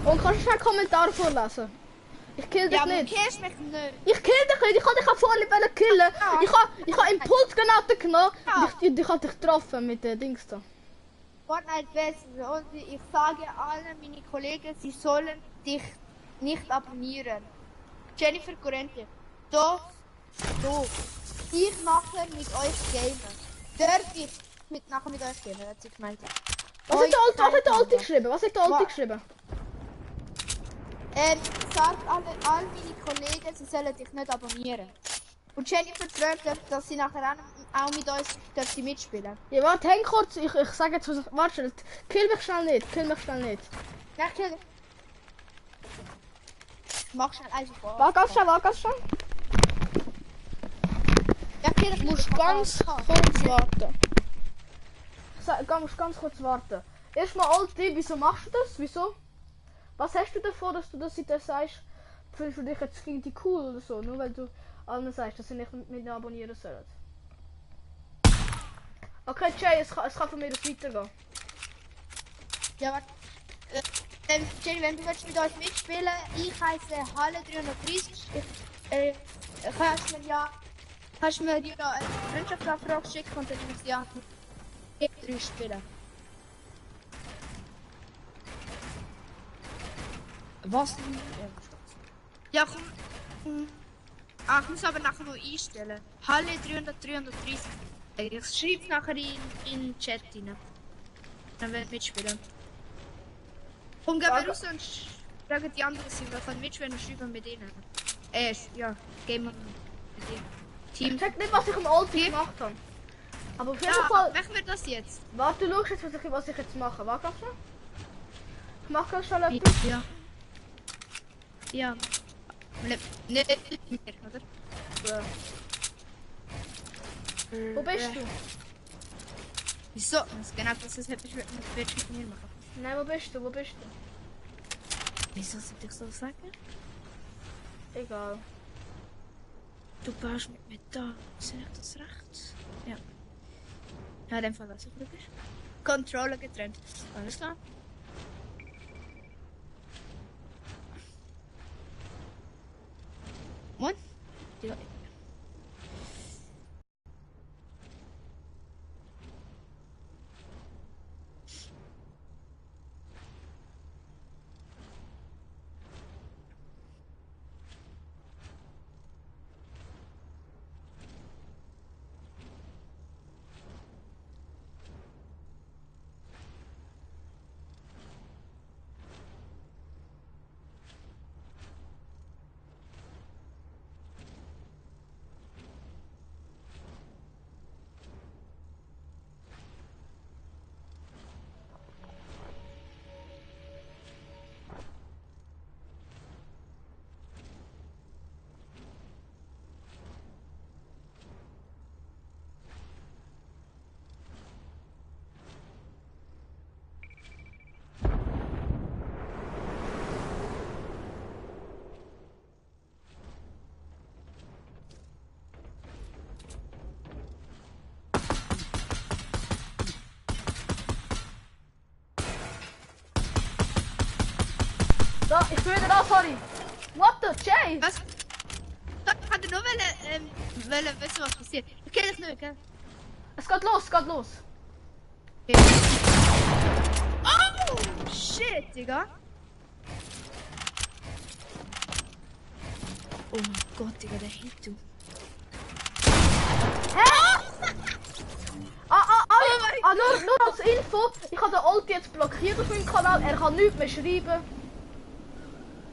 Und kannst du schnell einen Kommentar vorlesen? Ich kill dich
Ja, aber du
nicht.
kennst mich nicht.
Ich kill dich nicht, ich kann dich auch vorne killen.
Ja.
Ich habe Impulsgranaten genommen
Ja.
und ich habe dich getroffen mit den Dings da.
Fortnite besser und ich sage allen meine Kollegen, sie sollen dich nicht abonnieren. Jennifer Corrente, doch, ich nachher mit euch gamen. Darf ich nachher mit euch gamen, hat sie gemeint.
Was hat der Alte geschrieben? Was hat der Alte geschrieben?
Sagt all meine Kollegen, sie sollen dich nicht abonnieren. Und Jennifer fragt, dass sie nachher auch mit uns dürfte mitspielen.
Ja, warte, häng kurz, ich sage jetzt was. Warte schnell, kill mich schnell nicht.
Ja, kill. Mach schnell einfach vor.
Warte ganz schnell.
Ja, kill, ich
Du musst ganz kurz warten. Du musst ganz kurz warten. Erstmal Alte, wieso machst du das? Wieso? Was hast du davor, dass du das sagst? Findest du dich jetzt irgendwie cool oder so? Nur weil du allen sagst, dass sie nicht mit mir abonnieren sollen. Okay, Jay, es kann von mir aus weitergehen.
Ja, warte. Jenny, wenn du willst mit uns mitspielen, ich heiße Halle 330. Kannst mir ja Kannst du mir die noch eine Freundschaftsanfrage schicken und dann muss ich die Antwort 3 spielen. Was? Ja, komm. Ah, ich muss aber nachher noch einstellen. Halle 330. Ich schreibe nachher in den Chat rein. Dann werden wir mitspielen. Komm, gehen wir raus und fragen die anderen, sie können mitspielen und schreiben mit ihnen. Ja, gehen wir mit ihnen. Team.
Ich check nicht, was ich im Ulti gemacht habe. Aber auf jeden Fall...
Machen wir das jetzt?
Warte, du schaust jetzt, was ich jetzt mache. Warte schon. Ich mache ganz schnell etwas.
Ja. Ja. Nicht mehr, oder?
Ja. Wo bist du?
Wieso? Das ist genau das, was ich mit mir machen.
Nein, wo bist du? Wo bist du?
Wieso soll ich so sagen?
Egal.
Du baust mit mir da. Sehe ich das recht? Ja. Ja, in dem Fall, was du bist. Controller getrennt. Alles klar. Moin. Ja.
Da, ich bin wieder da, sorry. What the Jay?
Was? Ich hatte nur wollen wissen, was passiert. Ich kenne dich nicht, gell?
Es geht los, es geht los.
Okay. Oh! Shit, Digga. Oh mein Gott, Digga, der Hit, du.
Nur als Info, ich habe den Ulti jetzt blockiert auf meinem Kanal, er kann nichts mehr schreiben.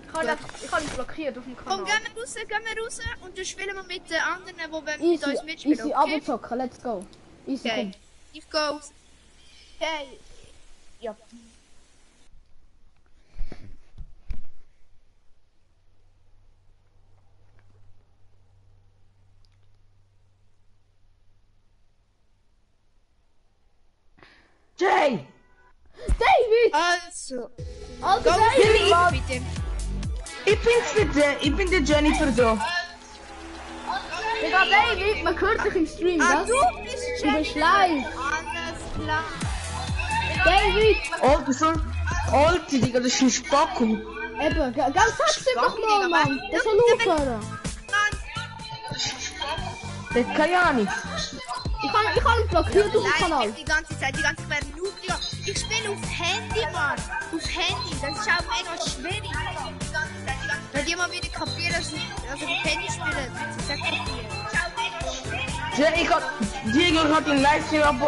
Ich habe ihn blockiert auf dem Kanal.
Komm, gehen wir raus und dann spielen wir mit den anderen, die mit uns mitspielen,
easy,
okay?
Abo-Zocken, let's go. Easy,
Okay,
komm.
ich go. Okay. Ja.
Jay!
David!
Also,
Alter,
go
David! Mann.
mit dem.
Ich bin der Jennifer da.
Digga, David, man hört dich im Stream,
Ah,
gell?
du bist
Du bist live.
Alles klar.
David!
Alter, Digga, das ist ein Spacko.
Eben, ganz sag's ihm doch mal, Mann. Das soll aufhören.
Der kann ja nicht.
Ich kann ihn blockiert auf dem Kanal.
Die ganze Zeit werden nur, Digga. Ich spiele auf Handy, Mann. Auf Handy, das ist auch mega schwierig. Wenn die mal wieder kapieren, dass ich auf Handy spiele, wird sie es kapieren.
Jay, Diego hat den Livestream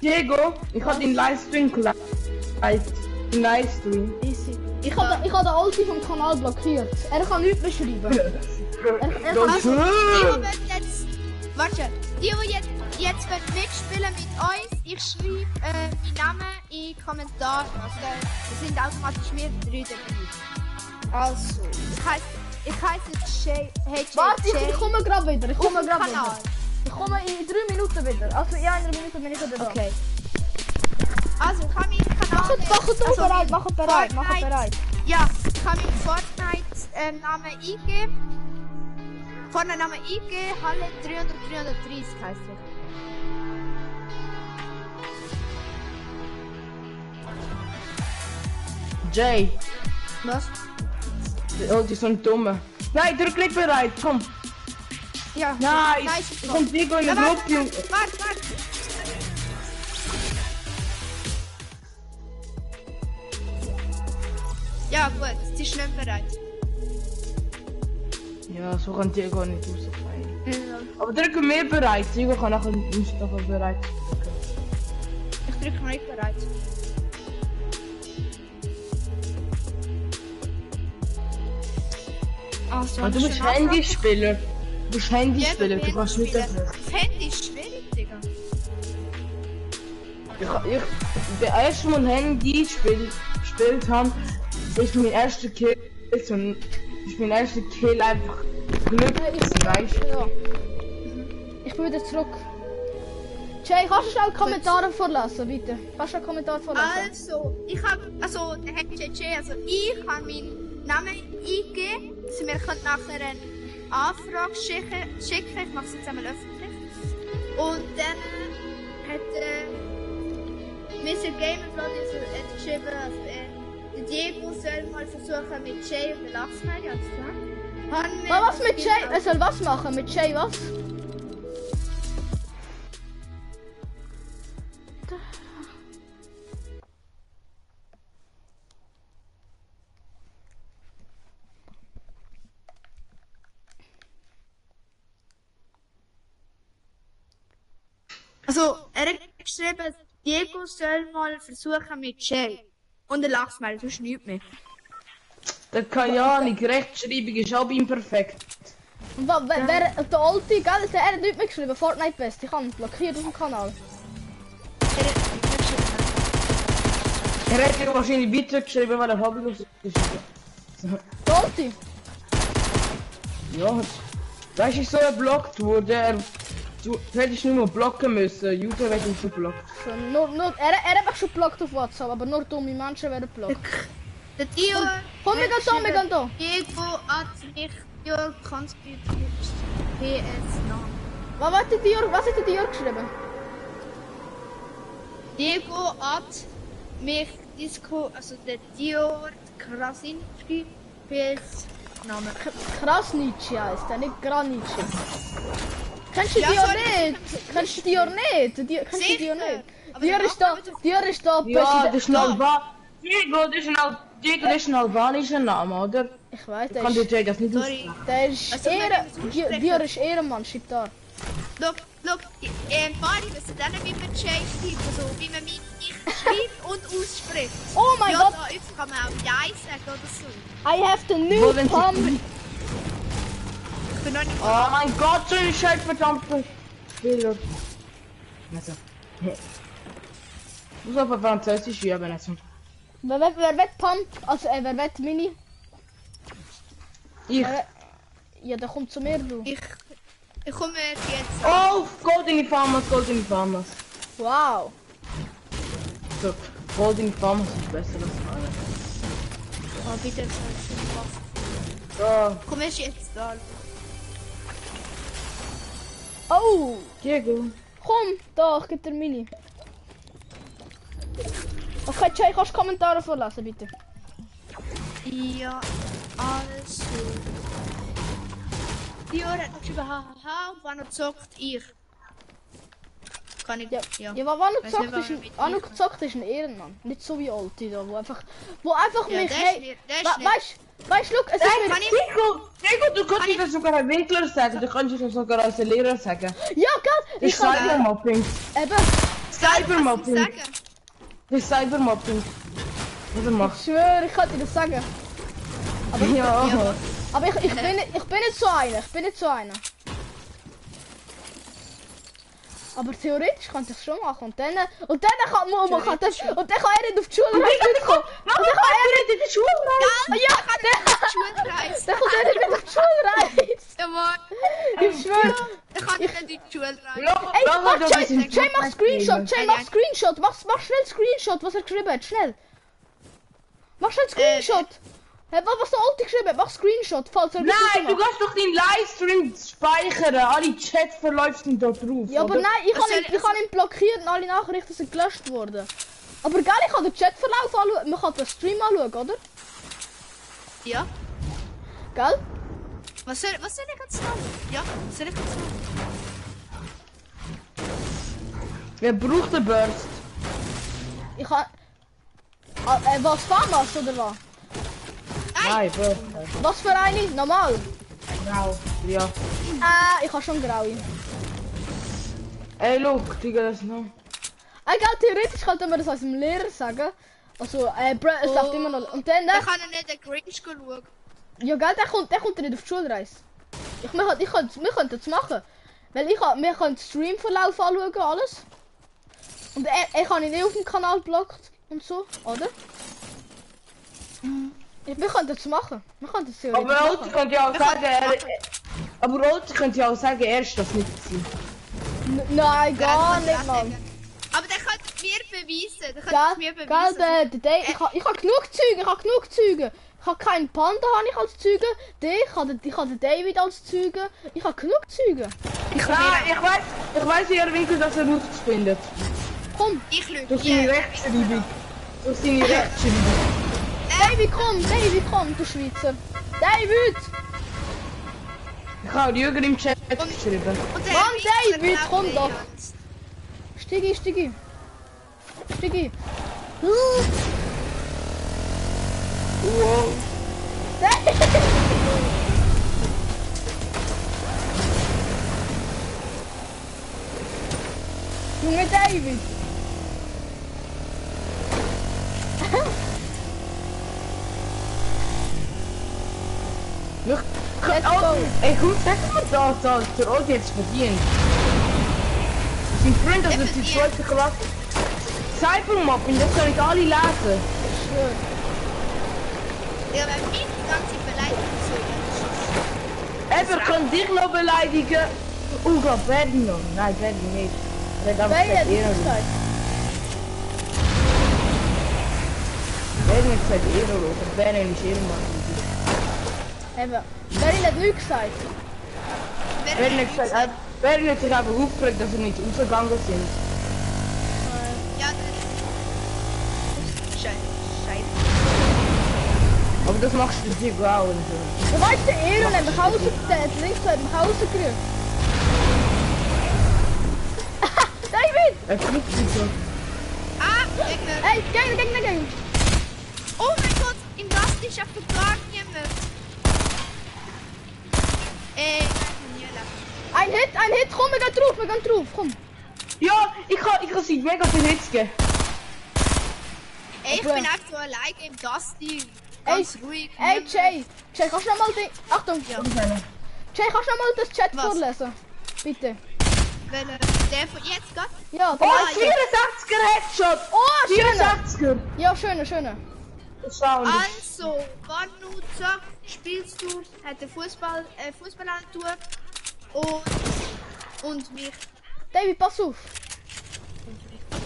Diego, ich hab den Livestream geliked. Den Livestream.
Easy. Ich hab den Ulti vom Kanal blockiert. Er kann nichts mehr schreiben. Er kann
Das
Die wollen jetzt, warte, die jetzt wollen mitspielen mit uns, ich schreibe meinen Namen in die Kommentare. Also da sind automatisch mehr 3 dabei. Also, ich heiße Jay. Hey Jay.
Warte, ich komme gerade wieder. Ich komme
Auf dem
gerade
Kanal.
wieder. Ich komme in 3 Minuten wieder. Also in 1 Minute bin ich wieder da.
Okay. Also, ich habe meinen Kanal.
Macht bereit.
Ja, ich habe meinen Fortnite-Namen eingegeben. Vorne-Namen eingegeben, Halle 330 heisst ich.
Jay,
Was?
oh, die sind dumme. Nein, drück nicht bereit, komm.
Ja.
Nice! Ich komm Diego in den Luft, Junge.
Warte. Ja, gut, sie ist nicht bereit.
Ja, so kann Diego nicht rausfallen.
Ja.
Aber drücken wir bereit. Diego kann nachher Mustafa bereit.
Ich drücke noch nicht bereit. Also,
Aber du bist Handyspieler. Du bist Handyspieler, du kannst nicht dafür.
Das Handy ist schwierig, Digga.
Der erste Mal Handy gespielt habe, ist mein erster Kill und ist mein erster Kill einfach Glück, weißt du?
Ja. Ich bin wieder zurück. Jay, kannst du schnell Kommentare vorlassen, bitte? Kannst du einen Kommentar vorlassen?
Ich habe meinen Namen eingegeben. Sie mir können nachher eine Anfrage schicken. Ich mache es jetzt einmal öffentlich. Und dann hat Mr. Gamerblog geschrieben, der Diego soll mal versuchen mit Jay und der Lachsmiley, alles klar.
Was mit Jay? Er soll was machen? Mit Jay was?
Also, er hat geschrieben, Diego soll mal versuchen mit Jay. Und der Lachsmiley, du nichts mehr.
Der Kajani, Rechtschreibung ist auch imperfekt.
Und wer der Alte, gell? Der hat nicht mehr geschrieben, Fortnite Best. Ich habe ihn blockiert auf dem Kanal.
Er hat ja wahrscheinlich weitergeschrieben, weil er Hobbylos geschrieben.
Der Alte?
Ja, weißt du, so geblockt wurde, du hättest nur mal blocken müssen, YouTube hat ihn schon geblockt.
Er hat mich schon geblockt auf WhatsApp, aber nur dumme Menschen werden geblockt.
Der Dio.
Komm, wir gehen da.
Diego hat mich ja kannst du PS noch.
Was hat der Dior geschrieben?
Diego hat mich Disco, also der Dior Krasinski PS Name.
Krasnitschi heisst der, nicht Granici. Kennst du
Ja,
Dior
sorry.
nicht? Kennst du Dior nicht? Kennst du Dior nicht?
Aber
Dior
der
ist da,
Ja, das ist ein
Präsident.
Diego, das ist ein albanischer Name, oder?
Ich weiß,
Kann dir Jay das nicht
Sorry.
aussprechen?
der ist
Also, wenn
Ehre,
ich es ausspreche-
Dior ist Ehrenmann, schreibt da.
Look, Mari, wissen dann, wie man Jay schreibt, also wie man mich schreibt und ausspricht.
Oh mein
ja,
Gott.
da übrigens kann man auch Jai sagen oder so.
I have the
Wo
new
denn
pump.
Ich bin noch nicht
Oh mein Gott, so ein scheiß verdammter Spieler. Also. Muss aber Französisch üben, also.
Wer will Pump? Also, wer will Mini?
Ich.
Ja, der kommt zu mir, du.
Ich komme jetzt.
Oh, Golden Farmers.
Wow.
So, Golden Farmers ist besser als alle.
Oh, bitte, das ist schon was.
So,
Komm erst jetzt da.
Oh,
Diego.
komm, da, ich geb dir Mini. Okay, Jay, kannst du Kommentare vorlassen, bitte?
Ja, also. Dior hat noch geschrieben, hahaha, und wann zockt ich? Kann ich,
Ja,
ja.
ja aber Anu
Weiss nicht,
gezockt ist,
warum mit
Anu
ich-
gezockt ist ein Ehrenmann. Nicht so wie Alte da, wo einfach
Ja,
mich...
der ist
Hey,
nicht- der ist nicht.
weißt du, look, es
Nein,
ist
kann
mir...
ich,
Diego, du kannst das sogar als Winkler sagen, du kannst das sogar als Lehrer sagen.
Ja, gell,
Das
ich
ist
kann...
Cybermobbing.
Eben,
Cybermobbing.
sagen.
Das ist Cybermobbing. Was
ich
machst
schwöre, ich kann dir das sagen.
du? Ja.
Aber ich bin nicht so einer. Aber theoretisch kann ich das schon machen. Und dann kann er nicht auf die Schule mitkommen. Und dann kann er nicht in die Schule rein. Ja,
Schulreise.
dann kommt er nicht mit auf die Schule rein.
Ja, Mann.
Ich schwöre.
Ich kann nicht in die Schulreise.
Ey, mach Jay, mach Screenshot. Mach schnell Screenshot, was er geschrieben hat. Schnell. Mach schnell Screenshot. Hey, was der Alte geschrieben hat, mach Screenshot, falls er
Nein, du kannst doch den Livestream speichern. Alle Chatverläufe sind da drauf.
Ja, aber
oder?
nein, ich habe ihn blockiert und alle Nachrichten sind gelöscht worden. Aber geil, ich kann den Chatverlauf anschauen. Man kann den Stream anschauen, oder?
Ja.
Gell?
Was soll ich jetzt machen? Ja, was soll ich jetzt machen?
Wer braucht den Burst?
Ich kann... was, Famas oder was?
Nein, Burst.
Was für eine? Normal?
Genau. Ja.
Ich habe schon graue.
Ey, look, Digga, das noch.
Egal, theoretisch könnte man das als dem Lehrer sagen. Also, es läuft immer noch. Und dann...
Ich kann nicht den Grinch schauen.
Ja, gell, der kommt nicht auf die Schulreise. Wir könnten das machen. Weil wir können den Streamverlauf anschauen, alles. Und er kann ihn auf dem Kanal blockt und so, oder? Wir könnten das machen. Wir könnten das theoretisch
Aber
machen.
Olti könnte ja auch sagen, aber Olti könnte ja auch sagen, er ist das nicht gewesen.
Nein, gar
Der
nicht,
kann
Mann.
das sagen. Aber der könnte mir beweisen. Der könnte
Gell,
mir
gell,
beweisen.
ich habe genug Züge. Ich habe keinen Panda habe ich als Züge. Ich habe den David als Züge. Ich habe genug Züge.
Nein, ich weiß eher Winkel, dass er nichts findet.
Komm,
Ich lüge.
Durch seine Rechtschreibung. Durch seine Rechtschreibung.
David, komm, du Schweizer. David!
Ich habe Jürgen im Chat geschrieben.
Und der
Mann,
Wichser
David,
glaubt
komm
mir
doch.
ernst.
Stigi.
Wow.
Junge David! Let's go!
Ey, gut, sag mal da, der Olti jetzt verdient. Sein Freund hat das die zweite Klasse. Cybermobbing, das können alle lesen.
Schön.
Ja, wenn ich die ganze Beleidigung so
Eben, kann dich noch beleidigen. Glaub, Verdi noch. Nein, Verdi nicht. Verdi hat
Wer hat
Ehrenlos.
das gesagt?
Verdi hat gesagt Ehrenlos. Und Verdi ist Ehrenmann.
Eben. Wer hat nichts gesagt?
Verdi hat sich einfach aufgeregt, dass sie nicht rausgegangen sind.
Ja, das ist scheiße.
Aber das machst du dir auch und so.
Du weißt, der Aaron hat mich rausgestellt. Links hat mich rausgerührt. David!
Er fliegt sich so.
Ah, Gegner.
Ey, Gegner!
Oh mein Gott, im Gast ist einfach gar niemand.
Ein Hit, komm, wir gehen drauf, komm.
Ja, ich kann sie mega viel Hits geben.
Ey, ich
Aber-
bin einfach so alleine im Dusty. Ganz ruhig.
Ey, Jay, kannst du noch mal den... Achtung,
Ja.
Jay, kannst du noch mal das Chat
Was?
vorlesen? Bitte.
Der von jetzt gerade?
Ja,
Oh,
der
ein
Leiter.
84er Headshot!
Oh, schöner.
84er!
Ja, schöner.
Sound.
Also, wenn du zockst, spielst du, hat der Fußballantour und mich.
David, pass auf.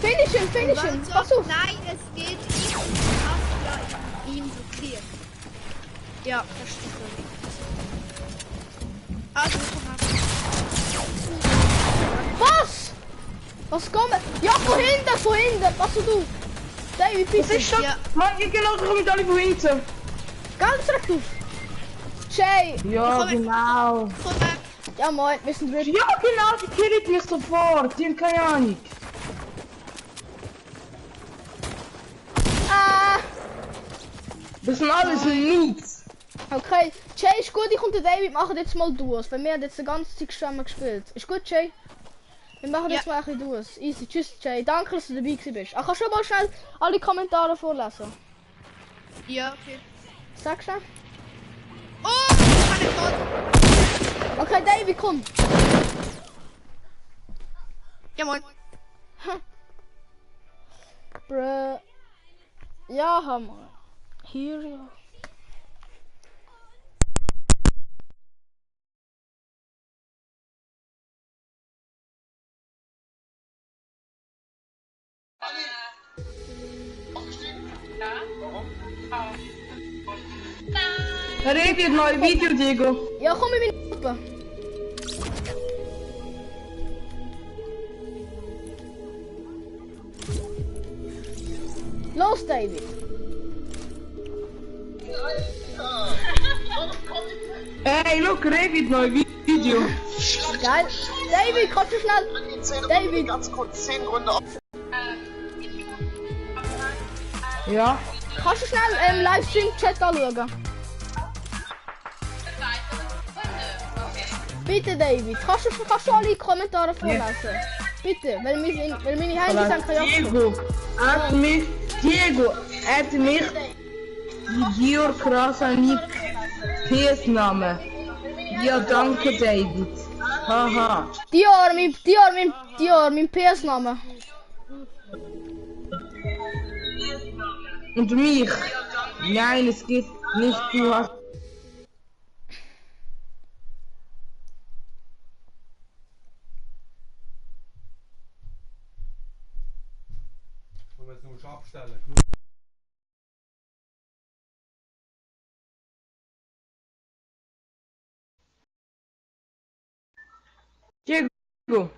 Finish him,
Wenn du
pass
zockst,
auf.
nein, es geht nicht. Du hast ja ihm blockiert. Ja, das stimmt. Also, komm
Was? Was kommt? Ja, von hinten, pass auf. David,
Was
bitte.
ist das?
Ja.
Mann, ich genau, da kommen alle von hinten.
Ganz recht auf. Jay.
Ja,
Komm,
genau.
Komm,
Ja, moin, wir sind ready.
Ja, genau, die killt mich sofort. Die haben keine Ahnung.
Ah,
Das sind alles Noobs.
okay. Jay, ist gut, ich und der David machen jetzt mal Duos, weil wir haben jetzt die ganze Zeit zusammen gespielt. Ist gut, Jay? Wir machen jetzt mal ein bisschen Duos. Easy, tschüss, Jay. Danke, dass du dabei gewesen bist. Kannst du schon mal schnell alle Kommentare vorlesen?
ja, okay.
Sag schnell.
Oh, ich kann nicht tot.
Okay, David, komm.
Ja, moin.
Bruh. Ja, Hammer. Hier, ja.
Redet neue Video, Diego.
Ja, komm in meine Gruppe. Los, David.
Ey, look, David, neues Video.
Geil. David, kannst du schnell... David.
Ganz kurz 10 Gründe auf.
Ja.
Kannst du schnell im Livestream-Chat anschauen? Bitte, David. Kannst du alle Kommentare vorlesen? Bitte, weil meine Handys sind kein
Diego, hat mich Georg Krasanik PS-Name. Ja, danke, David. Haha.
Dior, mein PS-Name.
Und mich? Nein, es geht nicht, du hast...
Wenn wir es nur scharf stellen.
Diego.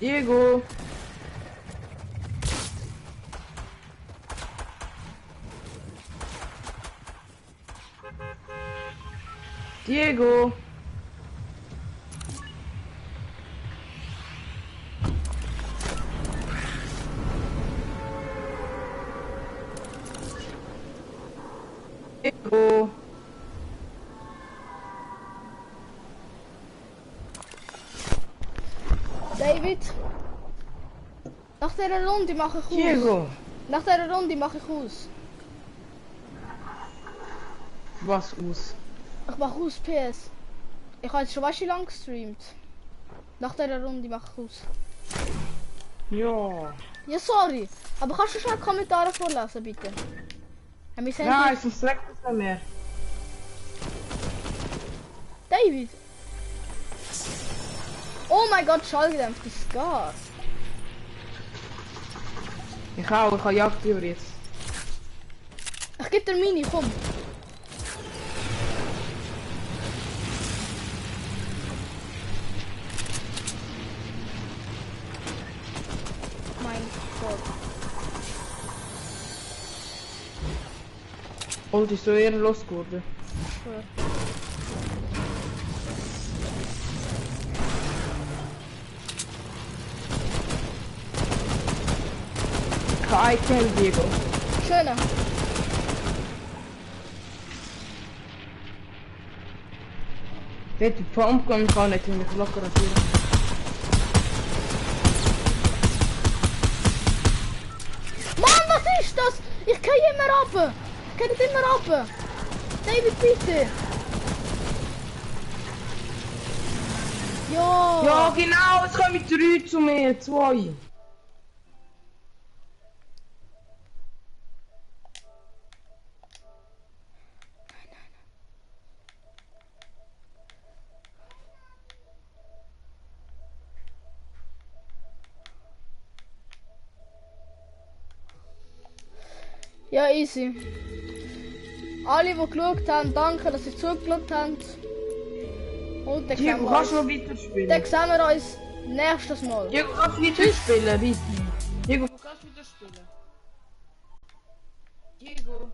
Diego. Diego. Diego.
David. Nach dieser Runde mache ich aus.
Diego.
Nach dieser Runde mache ich aus.
Was aus?
Ich mache aus PS. Ich habe jetzt schon weißt du wie lange gestreamt. Nach dieser Runde mache ich aus.
Ja.
Ja, sorry. Aber kannst du schnell Kommentare vorlesen, bitte? Ja, wir sind
Nein, sonst sagt es nicht mehr.
David. Oh mein Gott, schallgedämpftes Gas.
Ich habe Jagdtür jetzt.
Ich gebe dir Mini, komm. Mein Gott.
Und ist so ehrenlos geworden.
Schwör.
Kein Kill, Diego.
Schöne.
Der die Pumpgun kann nicht in die locker rasieren.
Mann, was ist das? Ich kann immer runter. Ich kann nicht immer runter. David, bitte. Ja.
Ja, genau, es kommen 3 zu mir, 2.
Ja, easy. Alle, die geschaut haben, danke, dass ihr zugeschaut habt. Und dann sehen
Diego,
wir
kannst du
uns,
noch weiter spielen?
dann sehen wir uns nächstes Mal.
Diego, kannst du weiter spielen, bitte? Diego, kannst du weiter spielen? Diego.